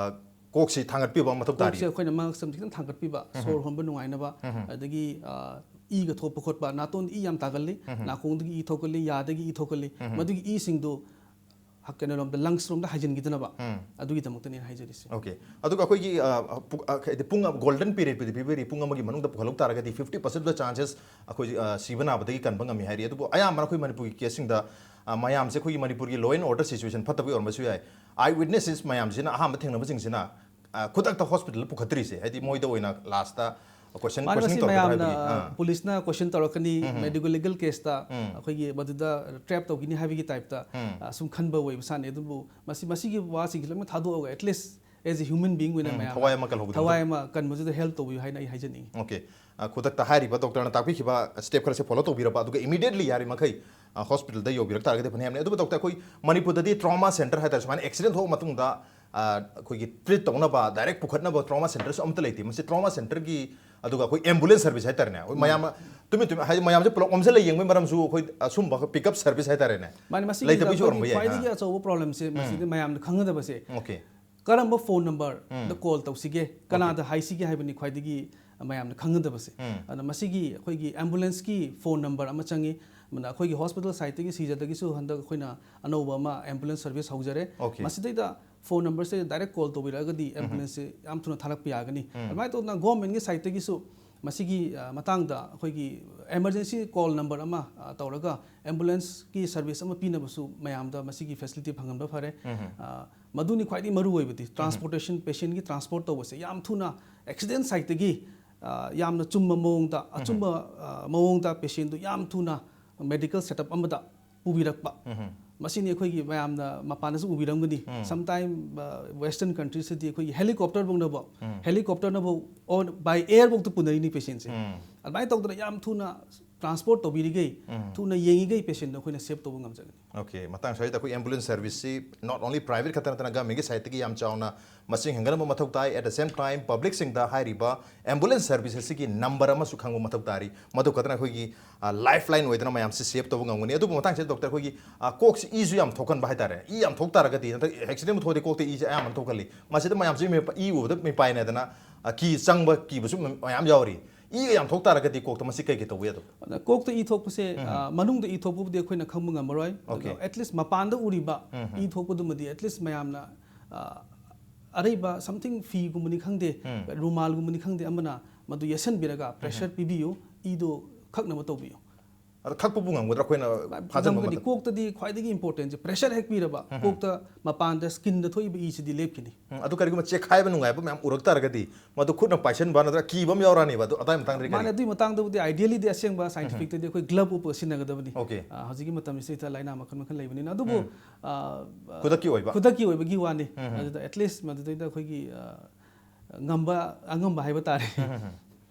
ꯀꯣꯛꯁꯤ ꯊꯥꯡꯒꯠꯄꯤꯕ ꯃꯊꯧ ꯇꯥꯔꯤ꯫ ꯀꯣꯛꯁꯦ ꯑꯩꯈꯣꯏꯅ ꯃꯉꯛꯁꯝꯁꯦ ꯈꯤꯇꯪ ꯊꯥꯡꯒꯠꯄꯤꯕ, ꯁꯣꯔ ꯍꯣꯟꯕ ꯅꯨꯡꯉꯥꯏꯅꯕ, ꯑꯗꯒꯤ ꯑ, ꯏꯒ ꯊꯣꯛꯄ ꯈꯣꯠꯄ, ꯅꯥꯇꯣꯟꯗ ꯏ ꯌꯥꯝ ꯇꯥꯒꯜꯂꯤ, ꯅꯥꯀꯣꯡꯗꯒꯤ ꯏ ꯊꯣꯛꯀꯜꯂꯤ, ꯌꯥꯗꯒꯤ ꯏ ꯊꯣꯛꯀꯜꯂꯤ, ꯃꯗꯨꯒꯤ ꯏꯁꯤꯡꯗꯨ ꯍ-, ꯀꯩꯅꯣꯔꯣꯝꯗ, ꯂꯪꯁ ꯔꯣꯝꯗ ꯍꯥꯏꯖꯤꯟꯈꯤꯗꯅꯕ, ꯑꯗꯨꯒꯤꯗꯃꯛꯇꯅꯦ ꯑꯩꯅ ꯍꯥꯏꯖꯔꯤꯁꯦ꯫ Okay, ꯑꯗꯨꯒ ꯑꯩꯈꯣꯏꯒꯤ ꯑ, ꯄꯨ-, ꯑ, ꯍꯥꯏꯗꯤ ꯄꯨꯡ ꯒꯣꯜꯗꯟ ꯄꯤꯔꯤꯌꯗ ꯄꯤꯕꯤꯔꯤ, ꯄꯨꯡ ꯑꯃꯒꯤ ꯃꯅꯨꯡꯗ ꯄꯨꯈꯠꯍꯧ ꯇꯥꯔꯒꯗꯤ fifty percent of the chances ꯑꯩꯈꯣꯏ ꯑ, ꯁꯤꯕ ꯅꯥꯕꯗꯒꯤ ꯀꯟꯕ ꯉꯝꯃꯤ ꯍꯥꯏꯔꯤ꯫ ꯑꯗꯨꯕꯨ ꯑꯌꯥꯝꯕꯅ ꯑꯩꯈꯣꯏ ꯃꯅꯤꯄꯨꯔꯒꯤ ꯀꯦꯁꯁꯤꯡꯗ ꯑ, ꯃꯌꯥꯝꯁꯦ ꯑꯩꯈꯣꯏꯒꯤ ꯃꯅꯤꯄꯨꯔꯒꯤ law and order situation ꯐꯠꯇꯕꯒꯤ ꯑꯣꯏꯔꯝꯕꯁꯨ ꯌꯥꯏ꯫ Eye witnesses ꯃꯌꯥꯝꯁꯤꯅ, ꯑꯍꯥꯟꯕ ꯊꯦꯡꯅꯕꯁꯤꯡꯁꯤꯅ ꯑ, ꯈꯨꯗꯛꯇ ꯍꯣꯁꯄꯤꯇꯥꯜꯗ ꯄꯨꯈꯠꯇ꯭ꯔꯤꯁꯦ, ꯍꯥꯏꯗꯤ ꯃꯣꯏꯗ ꯑꯣꯏꯅ ꯂꯥꯁꯇ ꯀꯣꯏꯁꯟ ꯃꯥꯅꯦ, ꯃꯁꯤ ꯀꯣꯏꯁꯟ ꯇꯧꯔꯛꯀꯗ꯭ꯔꯥ ꯃꯌꯥꯝꯅ ꯍꯥꯏꯕꯒꯤ꯫ ꯑꯥ꯫ ꯄꯨꯂꯤꯁꯅ ꯀꯣꯏꯁꯟ ꯇꯧꯔꯛꯀꯅꯤ, ꯃꯦꯗꯤꯀꯣ ꯂꯤꯒꯦꯜ ꯀꯦꯁꯇ ꯑꯩꯈꯣꯏꯒꯤ ꯃꯗꯨꯗ ꯇ꯭ꯔꯦꯞ ꯇꯧꯈꯤꯅꯤ ꯍꯥꯏꯕꯒꯤ ꯇꯥꯏꯞꯇ ꯑ, ꯁꯨꯝ ꯈꯟꯕ ꯑꯣꯏꯕ ꯁꯥꯅꯤ꯫ ꯑꯗꯨꯕꯨ ꯃꯁꯤ, ꯃꯁꯤꯒꯤ ꯋꯥꯁꯤꯡꯁꯤ ꯂꯣꯏꯅꯃꯛ ꯊꯥꯗꯣꯛꯑꯒ, at least as a human being ꯑꯣꯏꯅ ꯎꯝ, ꯃꯌꯥꯝꯅ ꯊꯋꯥꯏ ꯑꯃ ꯀꯜꯍꯧꯗꯅꯕ꯫ ꯊꯋꯥꯏ ꯑꯃ ꯀꯟꯕꯗꯨꯗ ꯍꯦꯜꯞ ꯇꯧꯕꯤꯌꯨ ꯍꯥꯏꯅ ꯑꯩ ꯍꯥꯏꯖꯅꯤꯡꯉꯤ꯫ Okay, ꯑ, ꯈꯨꯗꯛꯇ ꯍꯥꯏꯔꯤꯕ ꯗꯣꯛꯇꯔꯅ ꯇꯥꯛꯄꯤꯈꯤꯕ ꯁ꯭ꯇꯦꯞ ꯈꯔꯁꯦ ꯐꯣꯂꯣ ꯇꯧꯕꯤꯔꯕ, ꯑꯗꯨꯒ ꯏꯃꯤꯗꯤꯌꯦꯠꯂꯤ ꯌꯥꯔꯤꯃꯈꯩ ꯑ, ꯍꯣꯁꯄꯤꯇꯥꯜꯗ ꯌꯧꯕꯤꯔꯛ ꯇꯥꯔꯒꯗꯤ ꯐꯅ ꯌꯥꯝꯅꯤ꯫ ꯑꯗꯨꯕꯨ ꯗꯣꯛꯇꯔ, ꯑꯩꯈꯣꯏ ꯃꯅꯤꯄꯨꯔꯗꯗꯤ ꯇ꯭ꯔꯣꯃꯥ ꯁꯦꯟꯇꯔ ꯍꯥꯏꯇꯥꯔꯦ, ꯁꯨꯃꯥꯏꯅ ꯑꯦꯛꯁꯤꯗꯦꯟ ꯊꯣꯛꯑ ꯃꯇꯨꯡꯗ ꯑ, ꯑꯩꯈꯣꯏꯒꯤ ꯇ꯭ꯔꯤꯠ ꯇꯧꯅꯕ ꯗꯥꯏꯔꯦꯛ ꯄꯨꯈꯠꯅꯕ ꯇ꯭ꯔꯣꯃꯥ ꯁꯦꯟꯇꯔꯁꯨ ꯑꯝꯇ ꯂꯩꯇꯦ꯫ ꯃꯁꯤ ꯇ꯭ꯔꯣꯃꯥ ꯁꯦꯟꯇꯔꯒꯤ, ꯑꯗꯨꯒ ꯑꯩꯈꯣꯏ ꯑꯦꯝꯕꯨꯂꯦꯟꯁ ꯁꯔꯚꯤꯁ ꯍꯥꯏꯇꯥꯔꯦꯅꯦ, ꯑꯩꯈꯣꯏ ꯃꯌꯥꯝ ꯇꯨꯃꯤꯟ ꯇꯨꯃꯤꯟ, ꯍꯥꯏꯗꯤ ꯃꯌꯥꯝꯁꯦ ꯄꯨꯂꯞ ꯑꯣꯝꯁꯤꯜꯂ ꯌꯦꯡꯕꯒꯤ ꯃꯔꯝꯁꯨ ꯑꯩꯈꯣꯏ ꯑꯁꯨꯝꯕ ꯄꯤꯛꯑꯞ ꯁꯔꯚꯤꯁ ꯍꯥꯏꯇꯥꯔꯦꯅꯦ, ꯃꯥꯅꯦ, ꯃꯁꯤꯒꯤ ꯂꯩꯇꯕꯒꯤꯁꯨ ꯑꯩꯈꯣꯏꯒꯤ ꯑꯣꯏꯔꯝꯕ ꯌꯥꯏ꯫ ꯈ꯭ꯋꯥꯏꯗꯒꯤ ꯑꯥ꯫ ꯑꯆꯧꯕ ꯄ꯭ꯔꯣꯕ꯭ꯂꯦꯝꯁꯦ ꯃꯁꯤꯗꯤ ꯃꯌꯥꯝꯅ ꯈꯪꯒꯗꯕꯁꯦ꯫ Okay. ꯀꯔꯝꯕ ꯐꯣꯟ ꯅꯝꯕꯔꯗ ꯀꯣꯜ ꯇꯧꯁꯤꯒꯦ, ꯀꯅꯥꯗ ꯍꯥꯏꯁꯤꯒꯦ ꯍꯥꯏꯕꯅꯤ ꯈ꯭ꯋꯥꯏꯗꯒꯤ ꯃꯌꯥꯝꯅ ꯈꯪꯒꯗꯕꯁꯦ꯫ ꯑꯗꯨꯅ ꯃꯁꯤꯒꯤ ꯑꯩꯈꯣꯏꯒꯤ ꯑꯦꯝꯕꯨꯂꯦꯟꯁꯀꯤ ꯐꯣꯟ ꯅꯝꯕꯔ ꯑꯃ ꯆꯪꯉꯤ꯫ ꯑꯗꯨꯅ ꯑꯩꯈꯣꯏꯒꯤ ꯍꯣꯁꯄꯤꯇꯥꯜ ꯁꯥꯏꯠꯇꯒꯤ, ꯁꯤꯖꯗꯒꯤꯁꯨ ꯍꯟꯗꯛ ꯑꯩꯈꯣꯏꯅ ꯑꯅꯧꯕ ꯑꯃ ꯑꯦꯝꯕꯨꯂꯦꯟꯁ ꯁꯔꯚꯤꯁ ꯍꯧꯖꯔꯦ꯫ Okay. ꯃꯁꯤꯗꯩꯗ ꯐꯣꯟ ꯅꯝꯕꯔꯁꯦ ꯗꯥꯏꯔꯦꯛ ꯀꯣꯜ ꯇꯧꯕꯤꯔꯛꯑꯒꯗꯤ ꯑꯦꯝꯕꯨꯂꯦꯟꯁꯁꯦ ꯌꯥꯝ ꯊꯨꯅ ꯊꯥꯔꯛꯄ ꯌꯥꯒꯅꯤ꯫ ꯑꯗꯨꯃꯥꯏꯅ ꯇꯧꯗꯅ ꯒꯣꯔꯃꯦꯟꯒꯤ ꯁꯥꯏꯠꯇꯒꯤꯁꯨ ꯃꯁꯤꯒꯤ, ꯑ, ꯃꯇꯥꯡꯗ ꯑꯩꯈꯣꯏꯒꯤ ꯏꯃꯔꯖꯦꯟꯁꯤ ꯀꯣꯜ ꯅꯝꯕꯔ ꯑꯃ, ꯑ, ꯇꯧꯔꯒ ꯑꯦꯝꯕꯨꯂꯦꯟꯁꯀꯤ ꯁꯔꯚꯤꯁ ꯑꯃ ꯄꯤꯅꯕꯁꯨ ꯃꯌꯥꯝꯗ ꯃꯁꯤꯒꯤ ꯐꯦꯁꯤꯂꯤꯇꯤ ꯐꯪꯍꯟꯕ ꯐꯔꯦ꯫ ꯑ, ꯃꯗꯨꯅꯤ ꯈ꯭ꯋꯥꯏꯗꯒꯤ ꯃꯔꯨ ꯑꯣꯏꯕꯗꯤ, ꯇ꯭ꯔꯥꯟꯁꯄꯣꯔꯇꯦꯁꯟ, ꯄꯦꯁꯦꯟꯒꯤ ꯇ꯭ꯔꯥꯟꯁꯄꯣꯔꯠ ꯇꯧꯕꯁꯦ ꯌꯥꯝ ꯊꯨꯅ ꯑꯦꯛꯁꯤꯗꯦꯟ ꯁꯥꯏꯠꯇꯒꯤ, ꯑ, ꯌꯥꯝꯅ ꯆꯨꯝꯕ ꯃꯑꯣꯡꯗ, ꯑꯆꯨꯝꯕ, ꯑ, ꯃꯑꯣꯡꯗ ꯄꯦꯁꯦꯟꯗꯨ ꯌꯥꯝ ꯊꯨꯅ ꯃꯦꯗꯤꯀꯦꯜ ꯁꯦꯠꯑꯞ ꯑꯃꯗ ꯄꯨꯕꯤꯔꯛꯄ꯫ ꯃꯁꯤꯅꯤ ꯑꯩꯈꯣꯏꯒꯤ ꯃꯌꯥꯝꯅ ꯃꯄꯥꯟꯗꯁꯨ ꯎꯕꯤꯔꯝꯒꯅꯤ꯫ ꯁꯝꯇꯥꯏꯝ, ꯑ, ꯋꯦꯁꯇꯔꯟ ꯀꯟꯇ꯭ꯔꯤꯁꯇꯗꯤ ꯑꯩꯈꯣꯏꯒꯤ ꯍꯦꯂꯤꯀꯣꯞꯇꯔꯐꯧꯅꯕ, ꯍꯦꯂꯤꯀꯣꯞꯇꯔꯅꯐꯧ ꯑꯣꯟ, ꯕꯥꯏ ꯑꯦꯌꯔꯐꯧꯗ ꯄꯨꯅꯔꯤꯅꯤ ꯄꯦꯁꯦꯟꯁꯦ꯫ ꯑꯗꯨꯃꯥꯏꯅ ꯇꯧꯗꯅ ꯌꯥꯝ ꯊꯨꯅ ꯇ꯭ꯔꯥꯟꯁꯄꯣꯔꯠ ꯇꯧꯕꯤꯔꯤꯈꯩ, ꯊꯨꯅ ꯌꯦꯡꯉꯤꯈꯩ ꯄꯦꯁꯦꯟꯗꯣ ꯑꯩꯈꯣꯏꯅ ꯁꯦꯞ ꯇꯧꯕ ꯉꯝꯖꯒꯅꯤ꯫ ꯑꯣꯀꯦ, ꯃꯇꯥꯡ ꯁ꯭ꯋꯥꯏꯗ ꯑꯩꯈꯣꯏ ꯑꯦꯝꯕꯨꯂꯦꯟꯁ ꯁꯔꯚꯤꯁꯁꯤ not only private ꯈꯛꯇ ꯅꯠꯇꯅ ꯒꯚꯔꯟꯃꯦꯟꯒꯤ ꯁꯥꯏꯠꯇꯒꯤ ꯌꯥꯝ ꯆꯥꯎꯅ ꯃꯁꯤꯡ ꯍꯦꯟꯒꯠꯍꯟꯕ ꯃꯊꯧ ꯇꯥꯏ꯫ At the same time, ꯄꯕ꯭ꯂꯤꯛꯁꯤꯡꯗ ꯍꯥꯏꯔꯤꯕ ꯑꯦꯝꯕꯨꯂꯦꯟꯁ ꯁꯔꯚꯤꯁ ꯑꯁꯤꯒꯤ ꯅꯝꯕꯔ ꯑꯃꯁꯨ ꯈꯪꯕ ꯃꯊꯧ ꯇꯥꯔꯤ꯫ ꯃꯗꯨ ꯈꯛꯇꯅ ꯑꯩꯈꯣꯏꯒꯤ ꯂꯥꯏꯐ ꯂꯥꯏꯟ ꯑꯣꯏꯗꯅ ꯃꯌꯥꯝꯁꯤ ꯁꯦꯞ ꯇꯧꯕ ꯉꯝꯒꯅꯤ꯫ ꯑꯗꯨꯕꯨ ꯃꯇꯥꯡꯁꯤꯗ ꯗꯣꯛꯇꯔ, ꯑꯩꯈꯣꯏꯒꯤ ꯀꯣꯛꯁꯤ ꯏꯁꯨ ꯌꯥꯝ ꯊꯣꯛꯍꯟꯕ ꯍꯥꯏꯇꯥꯔꯦ꯫ ꯏ ꯌꯥꯝ ꯊꯣꯛ ꯇꯥꯔꯒꯗꯤ, ꯅꯠꯇ꯭ꯔꯒ ꯑꯦꯛꯁꯤꯗꯦꯟ ꯊꯣꯛꯑꯗꯤ ꯀꯣꯛꯇ ꯏꯁꯦ ꯑꯌꯥꯝꯕꯅ ꯊꯣꯛꯍꯜꯂꯤ꯫ ꯃꯁꯤꯗ ꯃꯌꯥꯝꯁꯤ ꯃꯤ-, ꯏ ꯎꯕꯗ ꯃꯤꯄꯥꯏꯅꯗꯅ ꯀꯤ ꯆꯪꯕ ꯀꯤꯕꯁꯨ ꯃꯌꯥꯝ ꯌꯥꯎꯔꯤ꯫ ꯏꯒ ꯌꯥꯝ ꯊꯣꯛ ꯇꯥꯔꯒꯗꯤ ꯀꯣꯛꯇ ꯃꯁꯤ ꯀꯩ ꯀꯩ ꯇꯧꯕ ꯌꯥꯗꯕ? ꯑꯗ ꯀꯣꯛꯇ ꯏ ꯊꯣꯛꯄꯁꯦ, ꯑ, ꯃꯅꯨꯡꯗ ꯏ ꯊꯣꯛꯄꯕꯨꯗꯤ ꯑꯩꯈꯣꯏꯅ ꯈꯪꯕ ꯉꯝꯃꯔꯣꯏ꯫ ꯑꯗꯨꯒ at least ꯃꯄꯥꯟꯗ ꯎꯔꯤꯕ ꯏ ꯊꯣꯛꯄꯗꯨꯃꯗꯤ at least ꯃꯌꯥꯝꯅ, ꯑ, ꯑꯔꯩꯕ something ꯐꯤꯒꯨꯝꯕꯅꯤ ꯈꯪꯗꯦ, ꯔꯨꯃꯥꯜꯒꯨꯝꯕꯅꯤ ꯈꯪꯗꯦ, ꯑꯃꯅ ꯃꯗꯨ ꯌꯦꯠꯁꯟꯕꯤꯔꯒ pressure ꯄꯤꯕꯤꯌꯨ, ꯏꯗꯣ ꯈꯛꯅꯕ ꯇꯧꯕꯤꯌꯨ꯫ ꯑꯗꯣ ꯈꯛꯄꯕꯨ ꯉꯝꯒꯗ꯭ꯔꯥ ꯑꯩꯈꯣꯏꯅ ꯐꯥꯖꯤꯟꯕ ꯉꯝꯒꯅꯤ꯫ ꯃꯇꯝ? ꯀꯣꯛꯇꯗꯤ ꯈ꯭ꯋꯥꯏꯗꯒꯤ importantꯁꯦ pressure ꯍꯦꯛ ꯄꯤꯔꯕ, ꯀꯣꯛꯇ ꯃꯄꯥꯟꯗ skinꯗ ꯊꯣꯛꯏꯕ ꯏꯁꯤꯗꯤ ꯂꯦꯞꯈꯤꯅꯤ꯫ ꯎꯝ, ꯑꯗꯨ ꯀꯔꯤꯒꯨꯝꯕ ꯆꯦꯛꯈꯥꯏꯕ ꯅꯨꯡꯉꯥꯏꯕ ꯃꯌꯥꯝ ꯎꯔꯛ ꯇꯥꯔꯒꯗꯤ ꯃꯗꯨ ꯈꯨꯠꯅ ꯄꯥꯏꯁꯟꯕ ꯅꯠꯇ꯭ꯔꯒ ꯀꯤꯕ ꯑꯃ ꯌꯥꯎꯔꯛꯑꯅꯦꯕ꯫ ꯑꯗꯨ ꯑꯗꯥꯏ ꯃꯇꯥꯡꯗꯗꯤ ꯀꯔꯤ? ꯃꯥꯅꯦ, ꯑꯗꯨꯒꯤ ꯃꯇꯥꯡꯗꯕꯨꯗꯤ ideallyꯗꯤ ꯑꯁꯦꯡꯕ scientificꯇꯗꯤ ꯑꯩꯈꯣꯏ glove ꯎꯞꯄꯒ ꯁꯤꯖꯤꯟꯅꯒꯗꯕꯅꯤ꯫ Okay. ꯑ, ꯍꯧꯖꯤꯛꯀꯤ ꯃꯇꯝꯁꯤꯗ ꯂꯥꯏꯅꯥ ꯃꯈꯜ ꯃꯈꯜ ꯂꯩꯕꯅꯤꯅ꯫ ꯑꯗꯨꯕꯨ, ꯑ, ꯈꯨꯗꯛꯀꯤ ꯑꯣꯏꯕ? ꯈꯨꯗꯛꯀꯤ ꯑꯣꯏꯕꯒꯤ ꯋꯥꯅꯤ꯫ ꯑꯗꯨꯗ at least ꯃꯗꯨꯗꯩꯗ ꯑꯩꯈꯣꯏꯒꯤ, ꯑ, ꯉꯝꯕ ꯑꯉꯝꯕ ꯍꯥꯏꯕ ꯇꯥꯔꯦ꯫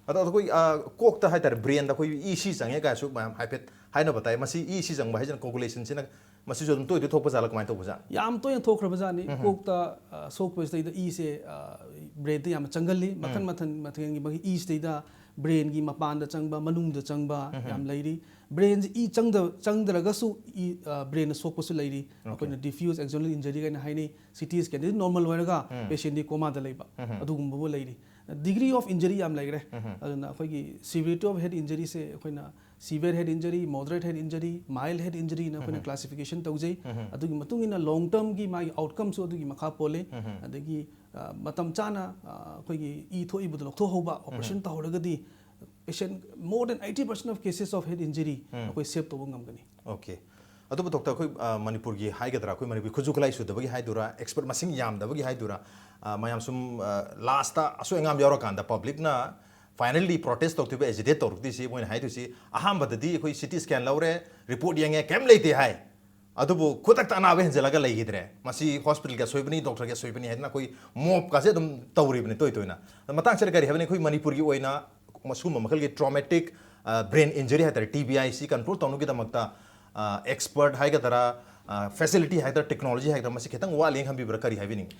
ꯑꯗꯣ ꯑꯩꯈꯣꯏ, ꯑ, ꯀꯣꯛꯇ ꯍꯥꯏꯇꯥꯔꯦ, brainꯗ ꯑꯩꯈꯣꯏ ꯏ ꯁꯤ ꯆꯪꯉꯦ ꯀꯥꯏꯁꯨ ꯃꯌꯥꯝ ꯍꯥꯏꯐꯦꯠ ꯍꯥꯏꯅꯕ ꯇꯥꯏ꯫ ꯃꯁꯤ ꯏ ꯁꯤ ꯆꯪꯕ ꯍꯥꯏꯁꯤꯅ coagulationꯁꯤꯅ ꯃꯁꯤꯁꯨ ꯑꯗꯨꯝ ꯇꯣꯏ ꯇꯣꯏ ꯊꯣꯛꯄ ꯖꯥꯠꯂ, ꯀꯃꯥꯏꯅ ꯇꯧꯕ ꯖꯥꯠ? ꯌꯥꯝ ꯇꯣꯏꯅ ꯊꯣꯛꯈ꯭ꯔꯕ ꯖꯥꯠꯅꯤ꯫ ꯀꯣꯛꯇ, ꯑ, ꯁꯣꯛꯄꯁꯤꯗꯩꯗ ꯏꯁꯦ, ꯑ, brainꯗ ꯌꯥꯝꯅ ꯆꯪꯒꯜꯂꯤ꯫ ꯃꯈꯟ ꯃꯊꯟ ꯃꯊꯦꯜꯒꯤ ꯃꯥꯒꯤ ꯏꯁꯤꯗꯩꯗ brainꯒꯤ ꯃꯄꯥꯟꯗ ꯆꯪꯕ, ꯃꯅꯨꯡꯗ ꯆꯪꯕ ꯌꯥꯝ ꯂꯩꯔꯤ꯫ Brainꯁꯤ ꯏ ꯆꯪꯗ-, ꯆꯪꯗ꯭ꯔꯒꯁꯨ ꯏ, ꯑ, brainꯅ ꯁꯣꯛꯄꯁꯨ ꯂꯩꯔꯤ꯫ ꯑꯩꯈꯣꯏꯅ diffuse axonal injury ꯍꯥꯏꯅ ꯍꯥꯏꯅꯩ꯫ CT scanꯗꯗꯤ normal ꯑꯣꯏꯔꯒ patientꯗꯤ comaꯗ ꯂꯩꯕ, ꯑꯗꯨꯒꯨꯝꯕꯕꯨ ꯂꯩꯔꯤ꯫ Degree of injury ꯌꯥꯝ ꯂꯩꯈ꯭ꯔꯦ꯫ ꯑꯗꯨꯅ ꯑꯩꯈꯣꯏꯒꯤ severity of head injuryꯁꯦ ꯑꯩꯈꯣꯏꯅ severe head injury, moderate head injury, mild head injuryꯅ ꯑꯩꯈꯣꯏꯅ classification ꯇꯧꯖꯩ꯫ ꯑꯗꯨꯒꯤ ꯃꯇꯨꯡ ꯏꯟꯅ long termꯒꯤ ꯃꯥꯒꯤ outcomeꯁꯨ ꯑꯗꯨꯒꯤ ꯃꯈꯥ ꯄꯣꯜꯂꯤ꯫ ꯑꯗꯒꯤ, ꯑ, ꯃꯇꯝ ꯆꯥꯅ, ꯑ, ꯑꯩꯈꯣꯏꯒꯤ E ꯊꯣꯛꯏꯕꯗꯣ ꯂꯧꯊꯣꯛꯍꯧꯕ, operation ꯇꯧꯍꯧꯔꯒꯗꯤ patient, more than eighty percent of cases of head injury ꯑꯩꯈꯣꯏ save ꯇꯧꯕ ꯉꯝꯒꯅꯤ꯫ Okay. ꯑꯗꯨꯕꯨ ꯗꯣꯛꯇꯔ, ꯑꯩꯈꯣꯏ, ꯑ, ꯃꯅꯤꯄꯨꯔꯒꯤ ꯍꯥꯏꯒꯗ꯭ꯔꯥ, ꯑꯩꯈꯣꯏ ꯃꯅꯤꯄꯨꯔꯒꯤ ꯈꯨꯠꯁꯨ ꯈꯨꯠꯂꯥꯏ ꯁꯨꯗꯕꯒꯤ ꯍꯥꯏꯗꯣꯏꯔꯥ, expert ꯃꯁꯤꯡ ꯌꯥꯝꯗꯕꯒꯤ ꯍꯥꯏꯗꯣꯏꯔꯥ, ꯑ, ꯃꯌꯥꯝ ꯁꯨꯝ, ꯑ, lastꯇ ꯑꯁꯣꯏ ꯑꯉꯥꯝ ꯌꯥꯎꯔꯀꯥꯟꯗ publicꯅ finally protest ꯇꯧꯔꯛꯇꯣꯏꯕ, agitate ꯇꯧꯔꯛꯇꯣꯏꯁꯤ, ꯃꯣꯏꯅ ꯍꯥꯏꯗꯣꯏꯁꯤ, ꯑꯍꯥꯟꯕꯗꯗꯤ ꯑꯩꯈꯣꯏ CT scan ꯂꯧꯔꯦ, report ꯌꯦꯡꯉꯦ, ꯀꯩꯝ ꯂꯩꯇꯦ ꯍꯥꯏ꯫ ꯑꯗꯨꯕꯨ ꯈꯨꯗꯛꯇ ꯑꯅꯥꯕ ꯍꯦꯟꯖꯜꯂꯒ ꯂꯩꯈꯤꯗ꯭ꯔꯦ꯫ ꯃꯁꯤ hospitalꯒꯤ ꯑꯁꯣꯏꯕꯅꯤ, doctorꯒꯤ ꯑꯁꯣꯏꯕꯅꯤ ꯍꯥꯏꯗꯅ ꯑꯩꯈꯣꯏ mobꯀꯥꯁꯦ ꯑꯗꯨꯝ ꯇꯧꯔꯤꯕꯅꯤ ꯇꯣꯏ ꯇꯣꯏꯅ꯫ ꯃꯇꯥꯡꯁꯤꯗ ꯀꯔꯤ ꯍꯥꯏꯕꯅꯤ, ꯑꯩꯈꯣꯏ ꯃꯅꯤꯄꯨꯔꯒꯤ ꯑꯣꯏꯅ ꯃꯁꯤꯒꯨꯝꯕ ꯃꯈꯜꯒꯤ traumatic, ꯕ꯭ꯔꯦꯟ ꯏꯟꯖꯔꯤ ꯍꯥꯏꯇꯥꯔꯦ, T B I C control ꯇꯧꯅꯕꯒꯤꯗꯃꯛꯇ ꯑꯦꯛꯁꯄꯔꯠ ꯍꯥꯏꯒꯗ꯭ꯔꯥ, ꯐꯦꯁꯤꯂꯤꯇꯤ ꯍꯥꯏꯒꯗ꯭ꯔꯥ, ꯇꯦꯛꯅꯣꯂꯣꯖꯤ ꯍꯥꯏꯒꯗ꯭ꯔꯥ, ꯃꯁꯤ ꯈꯤꯇꯪ ꯋꯥꯠꯂꯦꯅ ꯈꯟꯕꯤꯕ꯭ꯔꯥ, ꯀꯔꯤ ꯍꯥꯏꯕꯤꯅꯤꯡꯉꯤ?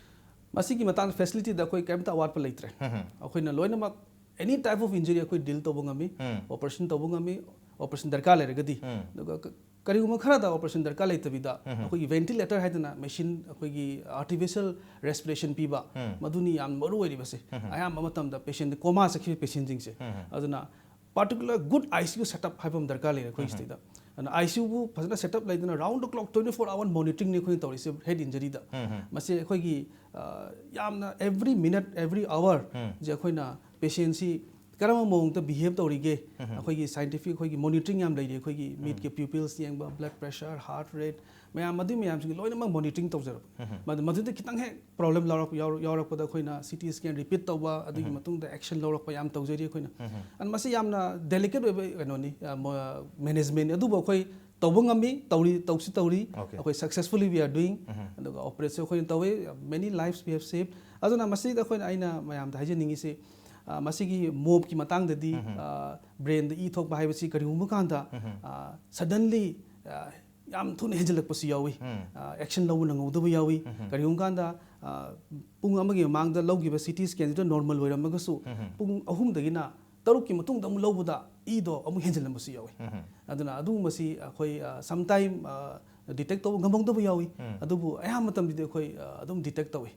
ꯃꯁꯤꯒꯤ ꯃꯇꯥꯡꯗ ꯐꯦꯁꯤꯂꯤꯇꯤꯗ ꯑꯩꯈꯣꯏ ꯀꯩꯝꯇ ꯑꯋꯥꯠꯄ ꯂꯩꯇ꯭ꯔꯦ꯫ ꯑꯩꯈꯣꯏꯅ ꯂꯣꯏꯅꯃꯛ ꯑꯦꯅꯤ ꯇꯥꯏꯞ ꯑꯣꯐ ꯏꯟꯖꯨꯔꯤ ꯑꯩꯈꯣꯏ ꯗꯤꯜ ꯇꯧꯕ ꯉꯝꯃꯤ, ꯑꯣꯄꯔꯦꯁꯟ ꯇꯧꯕ ꯉꯝꯃꯤ, ꯑꯣꯄꯔꯦꯁꯟ ꯗꯔꯀꯥꯔ ꯂꯩꯔꯒꯗꯤ꯫ ꯑꯗꯨꯒ ꯀ- ꯀꯔꯤꯒꯨꯝꯕ ꯈꯔꯗ ꯑꯣꯄꯔꯦꯁꯟ ꯗꯔꯀꯥꯔ ꯂꯩꯇꯕꯤꯗ ꯑꯩꯈꯣꯏꯒꯤ ꯚꯦꯟꯇꯤꯂꯦꯇꯔ ꯍꯥꯏꯗꯅ ꯃꯦꯁꯤꯟ, ꯑꯩꯈꯣꯏꯒꯤ ꯑꯥꯔꯇꯤꯐꯤꯁꯤꯌꯦꯜ ꯔꯦꯁꯄꯤꯔꯦꯁꯟ ꯄꯤꯕ, ꯃꯗꯨꯅꯤ ꯌꯥꯝ ꯃꯔꯨ ꯑꯣꯏꯔꯤꯕꯁꯦ꯫ ꯑꯌꯥꯝꯕ ꯃꯇꯝꯗ ꯄꯦꯁꯦꯟ ꯀꯣꯃꯥ ꯆꯠꯈꯤꯕ ꯄꯦꯁꯦꯟꯁꯤꯡꯁꯦ꯫ ꯑꯗꯨꯅ particular good I C U setup ꯍꯥꯏꯕ ꯑꯃ ꯗꯔꯀꯥꯔ ꯂꯩꯔꯦ ꯑꯩꯈꯣꯏ ꯁꯤꯗꯩꯗ꯫ ꯑꯗꯨꯅ ꯑꯥꯏ ꯁꯤ ꯌꯨꯕꯨ ꯐꯖꯅ ꯁꯦꯠꯑꯞ ꯂꯩꯗꯅ round the clock twenty four hour monitoringꯅꯤ ꯑꯩꯈꯣꯏꯅ ꯇꯧꯔꯤꯁꯦ ꯍꯦꯗ ꯏꯟꯖꯔꯤꯗ꯫ ꯃꯁꯤ ꯑꯩꯈꯣꯏꯒꯤ ꯑ, ꯌꯥꯝꯅ every minute, every hour ꯁꯦ ꯑꯩꯈꯣꯏꯅ ꯄꯦꯁꯦꯟꯁꯤ ꯀꯔꯝꯕ ꯃꯑꯣꯡꯗ ꯕꯤꯍꯦꯕ ꯇꯧꯔꯤꯒꯦ, ꯑꯩꯈꯣꯏꯒꯤ ꯁꯥꯏꯟꯇꯤꯐꯤꯛ ꯑꯩꯈꯣꯏꯒꯤ ꯃꯣꯅꯤꯇꯔꯤꯡ ꯌꯥꯝ ꯂꯩꯔꯤ꯫ ꯑꯩꯈꯣꯏꯒꯤ ꯃꯤꯠꯀꯤ ꯄ꯭ꯌꯨꯄꯤꯜꯁ ꯌꯦꯡꯕ, ꯕ꯭ꯂꯗ ꯄ꯭ꯔꯦꯁꯔ, ꯍꯥꯔꯠ ꯔꯦꯠ, ꯃꯌꯥꯝ ꯑꯗꯨ ꯃꯌꯥꯝꯁꯤꯡꯒꯤ ꯂꯣꯏꯅꯃꯛ ꯃꯣꯅꯤꯇꯔꯤꯡ ꯇꯧꯖꯔꯕ꯫ ꯃꯗꯨ- ꯃꯗꯨꯗ ꯈꯤꯇꯪ ꯍꯦꯛ ꯄ꯭ꯔꯣꯕ꯭ꯂꯦꯝ ꯌꯥꯎꯔꯛ- ꯌꯥꯎꯔ- ꯌꯥꯎꯔꯛꯄꯗ ꯑꯩꯈꯣꯏꯅ ꯁꯤ ꯇꯤ ꯁ꯭ꯀꯦꯟ ꯔꯤꯄꯤꯠ ꯇꯧꯕ, ꯑꯗꯨꯒꯤ ꯃꯇꯨꯡꯗ ꯑꯦꯛꯁꯟ ꯂꯧꯔꯛꯄ ꯌꯥꯝ ꯇꯧꯖꯔꯤ ꯑꯩꯈꯣꯏꯅ꯫ ꯑꯗꯨ ꯃꯁꯤ ꯌꯥꯝꯅ ꯗꯦꯂꯤꯀꯦꯠ ꯑꯣꯏꯕ ꯀꯩꯅꯣꯅꯤ, ꯃꯦꯅꯦꯖꯃꯦꯟ, ꯑꯗꯨꯕꯨ ꯑꯩꯈꯣꯏ ꯇꯧꯕ ꯉꯝꯃꯤ, ꯇꯧꯔꯤ, ꯇꯧꯁꯨ ꯇꯧꯔꯤ꯫ Okay. ꯑꯩꯈꯣꯏ successfully we are doing꯫ ꯑꯗꯨꯒ ꯑꯣꯄꯔꯦꯠꯁꯨ ꯑꯩꯈꯣꯏꯅ ꯇꯧꯋꯤ꯫ Many lives we have saved꯫ ꯑꯗꯨꯅ ꯃꯁꯤꯗ ꯑꯩꯈꯣꯏꯅ, ꯑꯩꯅ ꯃꯌꯥꯝꯗ ꯍꯥꯏꯖꯅꯤꯡꯉꯤꯁꯤ, ꯑ, ꯃꯁꯤꯒꯤ ꯃꯣꯞꯀꯤ ꯃꯇꯥꯡꯗꯗꯤ, ꯑ, ꯕ꯭ꯔꯦꯟꯗ ꯏ ꯊꯣꯛꯄ ꯍꯥꯏꯕꯁꯤ ꯀꯔꯤꯒꯨꯝꯕ ꯀꯥꯟꯗ, ꯑ, ꯁꯗꯟꯂꯤ, ꯑ, ꯌꯥꯝ ꯊꯨꯅ ꯍꯦꯟꯖꯜꯂꯛꯄꯁꯨ ꯌꯥꯎꯏ꯫ ꯑ, ꯑꯦꯛꯁꯟ ꯂꯧꯕ ꯅꯪꯍꯧꯗꯕ ꯌꯥꯎꯏ꯫ ꯀꯔꯤꯒꯨꯝꯕ ꯀꯥꯟꯗ, ꯑ, ꯄꯨꯡ ꯑꯃꯒꯤ ꯃꯃꯥꯡꯗ ꯂꯧꯈꯤꯕ ꯁꯤ ꯇꯤ ꯁ꯭ꯀꯦꯟꯁꯤꯗ ꯅꯣꯔꯃꯦꯜ ꯑꯣꯏꯔꯝꯃꯒꯁꯨ ꯄꯨꯡ ꯑꯍꯨꯝꯗꯒꯤꯅ ꯇꯔꯨꯛꯀꯤ ꯃꯇꯨꯡꯗ ꯑꯃꯨꯛ ꯂꯧꯕꯗ ꯏꯗꯣ ꯑꯃꯨꯛ ꯍꯦꯟꯖꯜꯂꯝꯕꯁꯨ ꯌꯥꯎꯏ꯫ ꯑꯗꯨꯅ ꯑꯗꯨꯒꯨꯝꯕꯁꯤ ꯑꯩꯈꯣꯏ, ꯑ, sometime, ꯑ, ꯗꯤꯇꯦꯛ ꯇꯧꯕ ꯉꯝꯍꯧꯗꯕ ꯌꯥꯎꯏ꯫ ꯑꯗꯨꯕꯨ ꯑꯌꯥꯝꯕ ꯃꯇꯝꯗꯗꯤ ꯑꯩꯈꯣꯏ, ꯑ, ꯑꯗꯨꯝ ꯗꯤꯇꯦꯛ ꯇꯧꯏ꯫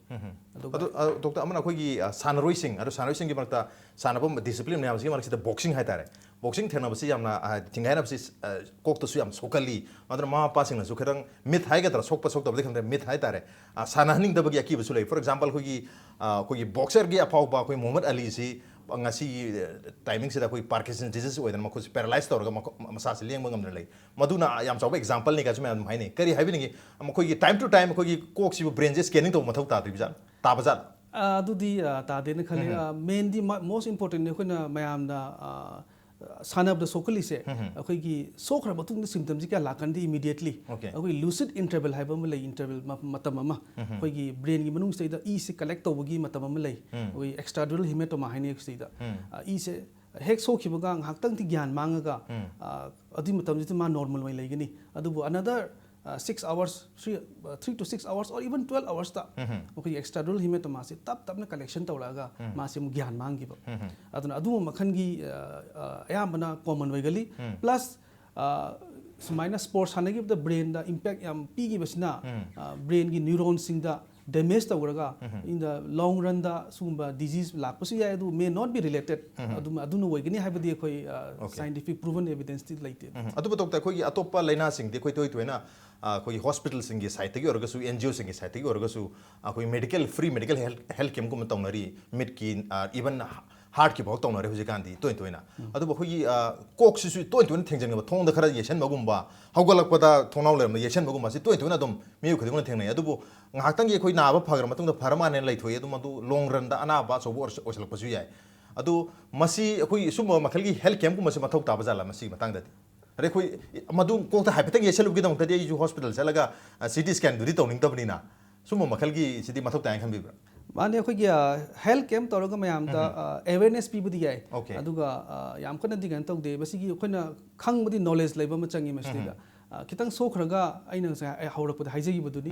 ꯑꯗꯨꯒ ꯑꯗꯣ, ꯑ, ꯗꯣꯛꯇꯔ, ꯑꯃꯅ ꯑꯩꯈꯣꯏꯒꯤ, ꯑ, ꯁꯥꯟꯅꯔꯣꯏꯁꯤꯡ, ꯑꯗꯣ ꯁꯥꯟꯅꯔꯣꯏꯁꯤꯡꯒꯤ ꯃꯔꯛꯇ ꯁꯥꯟꯅꯐꯝ ꯗꯤꯁꯤꯄ꯭ꯂꯤꯟ ꯃꯌꯥꯝꯁꯤꯒꯤ ꯃꯔꯛꯁꯤꯗ ꯕꯣꯛꯁꯤꯡ ꯍꯥꯏꯇꯥꯔꯦ, ꯕꯣꯛꯁꯤꯡ ꯊꯦꯡꯅꯕꯁꯤ ꯌꯥꯝꯅ, ꯑ, ꯊꯤꯡꯒꯥꯏꯅꯕꯁꯤ, ꯑ, ꯀꯣꯛꯇꯁꯨ ꯌꯥꯝ ꯁꯣꯛꯀꯜꯂꯤ꯫ ꯑꯗꯨꯅ ꯃꯃꯥ ꯃꯄꯥꯁꯤꯡꯅꯁꯨ ꯈꯤꯇꯪ ꯃꯤꯠ ꯍꯥꯏꯒꯗ꯭ꯔꯥ, ꯁꯣꯛꯄ ꯁꯣꯛꯇꯕꯗꯤ ꯈꯪꯗꯦ, ꯃꯤꯠ ꯍꯥꯏꯇꯥꯔꯦ, ꯑ, ꯁꯥꯟꯅꯍꯟꯅꯤꯡꯗꯕꯒꯤ ꯑꯀꯤꯕꯁꯨ ꯂꯩ꯫ For example, ꯑꯩꯈꯣꯏꯒꯤ, ꯑ, ꯑꯩꯈꯣꯏꯒꯤ ꯕꯣꯛꯁꯔꯒꯤ ꯑꯐꯥꯎꯕ ꯑꯩꯈꯣꯏ ꯃꯣꯍꯃꯗ ꯑꯂꯤꯁꯤ ꯉꯁꯤꯒꯤ, ꯑ, ꯇꯥꯏꯃꯤꯡꯁꯤꯗ ꯑꯩꯈꯣꯏ Parkinson disease ꯑꯣꯏꯗꯅ ꯃꯈꯣꯏꯁꯤ ꯄꯦꯔꯥꯂꯥꯏꯁ ꯇꯧꯔꯒ ꯃꯈꯣ-, ꯃꯁꯥꯁꯤ ꯂꯦꯡꯕ ꯉꯝꯗꯅ ꯂꯩ꯫ ꯃꯗꯨꯅ ꯌꯥꯝ ꯆꯥꯎꯕ ꯑꯦꯛꯖꯥꯝꯄꯜꯅꯤ ꯀꯥꯏꯁꯨ ꯃꯌꯥꯝ ꯑꯗꯨꯝ ꯍꯥꯏꯅꯩ꯫ ꯀꯔꯤ ꯍꯥꯏꯕꯤꯅꯤꯡꯉꯤ? ꯃꯈꯣꯏꯒꯤ time to time ꯑꯩꯈꯣꯏꯒꯤ ꯀꯣꯛꯁꯤꯕꯨ, ꯕ꯭ꯔꯦꯟꯁꯦ ꯁ꯭ꯀꯦꯅꯤꯡ ꯇꯧꯕ ꯃꯊꯧ ꯇꯥꯗ꯭ꯔꯤꯕꯖꯥꯠ-, ꯇꯥꯕꯖꯥꯠ? ꯑ, ꯑꯗꯨꯗꯤ, ꯑ, ꯇꯥꯗꯦꯅ ꯈꯜꯂꯤ꯫ ꯎꯝ꯫ ꯑ, ꯃꯦꯟꯗꯤ ꯃ-, most importantꯅꯤ ꯑꯩꯈꯣꯏꯅ ꯃꯌꯥꯝꯅ, ꯑ, ꯁꯥꯟꯅꯕꯗ ꯁꯣꯛꯍꯜꯂꯤꯁꯦ꯫ ꯎꯝ꯫ ꯑꯩꯈꯣꯏꯒꯤ ꯁꯣꯛꯈ꯭ꯔ ꯃꯇꯨꯡꯗ ꯁꯤꯝꯇꯝꯁꯤ ꯀꯌꯥ ꯂꯥꯛꯀꯟꯗꯦ ꯏꯃꯤꯗꯤꯌꯦꯠꯂꯤ꯫ Okay꯫ ꯑꯩꯈꯣꯏ ꯂꯨꯁꯤꯠ ꯏꯟꯇꯔꯚꯦꯜ ꯍꯥꯏꯕ ꯑꯃ ꯂꯩ, ꯏꯟꯇꯔꯚꯦꯜ ꯃ-, ꯃꯇꯝ ꯑꯃ꯫ ꯎꯝ꯫ ꯑꯩꯈꯣꯏꯒꯤ ꯕ꯭ꯔꯦꯟꯒꯤ ꯃꯅꯨꯡꯁꯤꯗꯩꯗ ꯏꯁꯤ ꯀꯂꯦꯛ ꯇꯧꯕꯒꯤ ꯃꯇꯝ ꯑꯃ ꯂꯩ꯫ ꯎꯝ꯫ ꯑꯩꯈꯣꯏꯒꯤ extradural hematoma ꯍꯥꯏꯅꯩ ꯁꯤꯗꯩꯗ꯫ ꯎꯝ꯫ ꯑ, ꯏꯁꯦ ꯍꯦꯛ ꯁꯣꯛꯈꯤꯕꯒ ꯉꯥꯏꯍꯥꯛꯇꯪꯗꯤ ꯒ꯭ꯌꯥꯟ ꯃꯥꯡꯉꯒ ꯑ, ꯑꯗꯨꯒꯤ ꯃꯇꯝꯁꯤꯗ ꯃꯥ ꯅꯣꯔꯃꯦꯜ ꯑꯣꯏꯅ ꯂꯩꯒꯅꯤ꯫ ꯑꯗꯨꯕꯨ under six overs, three two six overs or even twelve ꯑꯋꯥꯔꯁꯇ ꯑꯩꯈꯣꯏꯒꯤ ꯑꯦꯛꯁꯇ꯭ꯔꯥ ꯗ꯭ꯌꯨꯔꯦꯜ ꯍꯤꯃꯦꯇꯣꯃꯥꯁꯤ ꯇꯞ ꯇꯞꯅ ꯀꯂꯦꯛꯁꯟ ꯇꯧꯔꯛꯑꯒ ꯃꯥꯁꯤ ꯑꯃꯨꯛ ꯒ꯭ꯌꯥꯟ ꯃꯥꯡꯈꯤꯕ꯫ ꯑꯗꯨꯅ ꯑꯗꯨꯒꯨꯝꯕ ꯃꯈꯜꯒꯤ ꯑ, ꯑ, ꯑꯌꯥꯝꯕꯅ ꯀꯣꯃꯟ ꯑꯣꯏꯒꯜꯂꯤ꯫ ꯄ꯭ꯂꯁ ꯁꯨꯃꯥꯏꯅ ꯁ꯭ꯄꯣꯔꯠꯁ ꯁꯥꯟꯅꯈꯤꯕꯗ ꯕ꯭ꯔꯦꯟꯗ ꯏꯝꯄꯦꯛ ꯌꯥꯝ ꯄꯤꯈꯤꯕꯁꯤꯅ ꯕ꯭ꯔꯦꯟꯒꯤ ꯅ꯭ꯌꯨꯔꯣꯟꯁꯤꯡꯗ ꯗꯦꯃꯦꯖ ꯇꯧꯔꯒ in the long runꯗ ꯁꯤꯒꯨꯝꯕ ꯗꯤꯖꯤꯖ ꯂꯥꯛꯄꯁꯨ ꯌꯥꯏ꯫ ꯑꯗꯨ may not be related꯫ ꯑꯗꯨꯝ ꯑꯗꯨꯅ ꯑꯣꯏꯒꯅꯤ ꯍꯥꯏꯕꯗꯤ ꯑꯩꯈꯣꯏ Okay. ꯁꯥꯏꯟꯇꯤꯐꯤꯛ ꯄ꯭ꯔꯨꯚꯟ ꯑꯦꯚꯤꯗꯦꯟꯁꯇꯤ ꯂꯩꯇꯦ꯫ ꯎꯝ꯫ ꯑꯗꯨꯕꯨ ꯗꯣꯛꯇꯔ, ꯑꯩꯈꯣꯏꯒꯤ ꯑꯇꯣꯞꯄ ꯂꯥꯏꯅꯥꯁꯤꯡꯗꯤ ꯑꯩꯈꯣꯏ ꯇꯣꯏ ꯇꯣꯏꯅ ꯑ, ꯑꯩꯈꯣꯏꯒꯤ ꯍꯣꯁꯄꯤꯇꯥꯜꯁꯤꯡꯒꯤ ꯁꯥꯏꯠꯇꯒꯤ ꯑꯣꯏꯔꯒꯁꯨ, ꯑꯦꯟ ꯖꯤ ꯑꯣꯁꯤꯡꯒꯤ ꯁꯥꯏꯠꯇꯒꯤ ꯑꯣꯏꯔꯒꯁꯨ, ꯑꯩꯈꯣꯏ medical, free medical health health ꯀꯦꯝꯞꯀꯨꯝꯕ ꯇꯧꯅꯔꯤ꯫ ꯃꯤꯠꯀꯤ, ꯑ, ꯏꯚꯟ ꯍꯥꯔꯠꯀꯤ ꯐꯥꯎ ꯇꯧꯅꯔꯦ ꯍꯧꯖꯤꯛꯀꯥꯟꯗꯤ ꯇꯣꯏ ꯇꯣꯏꯅ꯫ ꯑꯗꯨꯕꯨ ꯑꯩꯈꯣꯏꯒꯤ ꯑ, ꯀꯣꯛꯁꯤꯁꯨ ꯇꯣꯏ ꯇꯣꯏꯅ ꯊꯦꯡꯖꯤꯟꯕ, ꯊꯣꯡꯗ ꯈꯔ ꯌꯩꯁꯟꯕꯒꯨꯝꯕ, ꯍꯧꯒꯠꯂꯛꯄꯗ ꯊꯣꯡꯅꯥꯎ ꯂꯩꯔꯝꯕ ꯌꯩꯁꯟꯕꯒꯨꯝꯕ, ꯑꯁꯤ ꯇꯣꯏ ꯇꯣꯏꯅ ꯑꯗꯨꯝ ꯃꯤꯑꯣꯏ ꯈꯨꯗꯤꯡꯃꯛꯅ ꯊꯦꯡꯅꯩ꯫ ꯑꯗꯨꯕꯨ ꯉꯥꯏꯍꯥꯛꯇꯪꯒꯤ ꯑꯩꯈꯣꯏ ꯅꯥꯕ ꯐꯈ꯭ꯔ ꯃꯇꯨꯡꯗ ꯐꯔ ꯃꯥꯜꯂꯦꯅ ꯂꯩꯊꯣꯛꯏ, ꯑꯗꯨꯝ ꯑꯗꯨ ꯂꯣꯡ ꯔꯟꯗ ꯑꯅꯥꯕ ꯑꯆꯧꯕ ꯑꯣꯏꯔꯁ-, ꯑꯣꯏꯁꯜꯂꯛꯄꯁꯨ ꯌꯥꯏ꯫ ꯑꯗꯨ ꯃꯁꯤ ꯑꯩꯈꯣꯏ ꯁꯨꯝꯕ ꯃꯈꯜꯒꯤ ꯍꯦꯜꯊ ꯀꯦꯝꯞꯀꯨꯝꯕꯁꯦ ꯃꯊꯧ ꯇꯥꯕ ꯖꯥꯠꯂꯥ ꯃꯁꯤꯒꯤ ꯃꯇꯥꯡꯗꯗꯤ? ꯑꯗꯩ ꯑꯩꯈꯣꯏ ꯃꯗꯨ ꯀꯣꯛꯇ ꯍꯥꯏꯐꯦꯠꯇꯪ ꯌꯩꯁꯜꯂꯨꯕꯒꯤꯗꯃꯛꯇꯗꯤ ꯑꯩꯁꯨ ꯍꯣꯁꯄꯤꯇꯥꯜ ꯆꯠꯂꯒ ꯁꯤ ꯇꯤ ꯁ꯭ꯀꯦꯟꯗꯨꯗꯤ ꯇꯧꯅꯤꯡꯗꯕꯅꯤꯅ, ꯁꯨꯝꯕ ꯃꯈꯜꯒꯤ ꯁꯤꯗꯤ ꯃꯊꯧ ꯇꯥꯏꯅ ꯈꯟꯕꯤꯕ꯭ꯔꯥ? ꯃꯥꯅꯦ, ꯑꯩꯈꯣꯏꯒꯤ ꯍꯦꯜꯊ ꯀꯦꯝꯞ ꯇꯧꯔꯒ ꯃꯌꯥꯝꯗ ꯑꯦꯋꯦꯔꯅꯦꯁ ꯄꯤꯕꯗꯤ ꯌꯥꯏ꯫ Okay. ꯑꯗꯨꯒ ꯑ, ꯌꯥꯝ ꯀꯟꯅꯗꯤ ꯀꯩꯅꯣ ꯇꯧꯗꯦ꯫ ꯃꯁꯤꯒꯤ ꯑꯩꯈꯣꯏꯅ ꯈꯪꯕꯗꯤ ꯅꯣꯂꯦꯖ ꯂꯩꯕ ꯑꯃ ꯆꯪꯉꯤ ꯃꯁꯤꯗꯩꯗ꯫ ꯑ, ꯈꯤꯇꯪ ꯁꯣꯛꯈ꯭ꯔꯒ ꯑꯩꯅ ꯉꯁꯥꯏ ꯑꯩ ꯍꯧꯔꯛꯄꯗ ꯍꯥꯏꯖꯈꯤꯕꯗꯨꯅꯤ,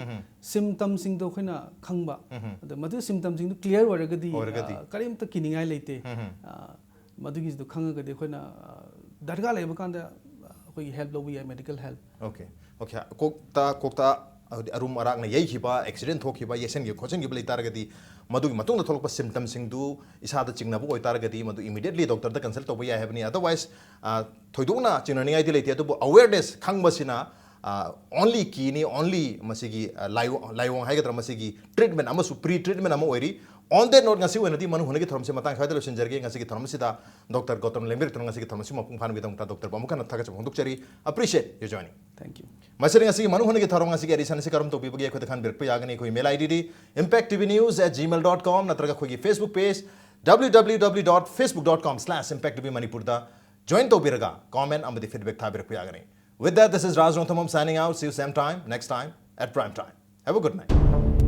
ꯁꯤꯝꯇꯝꯁꯤꯡꯗꯣ ꯑꯩꯈꯣꯏꯅ ꯈꯪꯕ꯫ ꯑꯗ ꯃꯗꯨ ꯁꯤꯝꯇꯝꯁꯤꯡꯗꯨ ꯀ꯭ꯂꯤꯌꯥꯔ ꯑꯣꯏꯔꯒꯗꯤ ꯑꯣꯏꯔꯒꯗꯤ꯫ ꯑ, ꯀꯔꯤꯝꯇ ꯀꯤꯅꯤꯡꯉꯥꯏ ꯂꯩꯇꯦ꯫ ꯑ, ꯃꯗꯨꯒꯤꯁꯤꯗ ꯈꯪꯉꯒꯗꯤ ꯑꯩꯈꯣꯏꯅ ꯑ, ꯗꯔꯀꯥꯔ ꯂꯩꯕ ꯀꯥꯟꯗ ꯑ, ꯑꯩꯈꯣꯏꯒꯤ ꯍꯦꯜꯞ ꯂꯧꯕ ꯌꯥꯏ, ꯃꯦꯗꯤꯀꯦꯜ ꯍꯦꯜꯞ꯫ Okay, okay. ꯀꯣꯛꯇ, ꯀꯣꯛꯇ ꯍꯥꯏꯗꯤ ꯑꯔꯨꯝ ꯑꯔꯥꯛꯅ ꯌꯩꯈꯤꯕ, ꯑꯦꯛꯁꯤꯗꯦꯟ ꯊꯣꯛꯈꯤꯕ, ꯌꯩꯁꯟꯈꯤꯕ ꯈꯣꯠꯆꯟꯈꯤꯕ ꯂꯩ ꯇꯥꯔꯒꯗꯤ, ꯃꯗꯨꯒꯤ ꯃꯇꯨꯡꯗ ꯊꯣꯛꯂꯛꯄ ꯁꯤꯝꯇꯝꯁꯤꯡꯗꯨ ꯏꯁꯥꯗ ꯆꯤꯡꯅꯕ ꯑꯣꯏꯇꯥꯔꯒꯗꯤ, ꯃꯗꯨ ꯏꯃꯤꯗꯤꯌꯦꯠꯂꯤ ꯗꯣꯛꯇꯔꯗ ꯀꯟꯁꯜ ꯇꯧꯕ ꯌꯥꯏ ꯍꯥꯏꯕꯅꯤ꯫ ꯑꯗꯔꯋꯥꯏꯁ, ꯑ, ꯊꯣꯏꯗꯣꯛꯅ ꯆꯤꯡꯅꯅꯤꯡꯉꯥꯏꯗꯤ ꯂꯩꯇꯦ꯫ ꯑꯗꯨꯕꯨ ꯑꯋꯦꯔꯅꯦꯁ ꯈꯪꯕꯁꯤꯅ ꯑ, ꯑꯣꯟꯂꯤ ꯀꯤꯅꯤ, ꯑꯣꯟꯂꯤ ꯃꯁꯤꯒꯤ, ꯑ, ꯂꯥꯏꯑꯣꯡ, ꯂꯥꯏꯑꯣꯡ ꯍꯥꯏꯒꯗ꯭ꯔꯥ, ꯃꯁꯤꯒꯤ ꯇ꯭ꯔꯤꯠꯃꯦꯟ ꯑꯃꯁꯨ ꯄ꯭ꯔꯤ ꯇ꯭ꯔꯤꯠꯃꯦꯟ ꯑꯃ ꯑꯣꯏꯔꯤ꯫ On that note, ꯉꯁꯤ ꯑꯣꯏꯅꯗꯤ ꯃꯅꯨꯡ ꯍꯨꯠꯅꯒꯤ ꯊꯧꯔꯝꯁꯤ ꯃꯇꯥꯡ ꯁ꯭ꯋꯥꯏꯗ ꯂꯣꯏꯁꯤꯟꯖꯔꯒꯦ꯫ ꯉꯁꯤꯒꯤ ꯊꯧꯔꯝ ꯑꯁꯤꯗ ꯗꯣꯛꯇꯔ ꯒꯧꯇꯝ ꯂꯦꯡꯕꯤꯔꯛꯇꯨꯅ ꯉꯁꯤꯒꯤ ꯊꯧꯔꯝ ꯑꯁꯤ ꯃꯄꯨꯡ ꯐꯥꯍꯟꯕꯒꯤꯗꯃꯛꯇ ꯗꯣꯛꯇꯔꯕꯨ ꯑꯃꯨꯛ ꯍꯟꯅ ꯊꯥꯒꯠꯆꯕ ꯐꯣꯡꯗꯣꯛꯆꯔꯤ꯫ Appreciate your joining. Thank you. ꯃꯁꯤꯗ ꯉꯁꯤꯒꯤ ꯃꯅꯨꯡ ꯍꯨꯠꯅꯒꯤ ꯊꯧꯔꯝ, ꯉꯁꯤꯒꯤ ꯑꯦꯗꯤꯁꯟ ꯑꯁꯤ ꯀꯔꯝ ꯇꯧꯕꯤꯕꯒꯦ ꯑꯩꯈꯣꯏꯗ ꯈꯟꯕꯤꯔꯛꯄ ꯌꯥꯒꯅꯤ꯫ ꯑꯩꯈꯣꯏ ꯃꯦꯜ ꯑꯥꯏ ꯗꯤꯗꯤ impact T V news at gmail dot com ꯅꯠꯇ꯭ꯔꯒ ꯑꯩꯈꯣꯏꯒꯤ Facebook page W W W dot facebook dot com slash impact T V ꯃꯅꯤꯄꯨꯔꯗ join ꯇꯧꯕꯤꯔꯒ comment ꯑꯃꯗꯤ feedback ꯊꯥꯕꯤꯔꯛꯄ ꯌꯥꯒꯅꯤ꯫ With that, this is Raj Rongthomam signing out. See you same time, next time at prime time. Have a good night.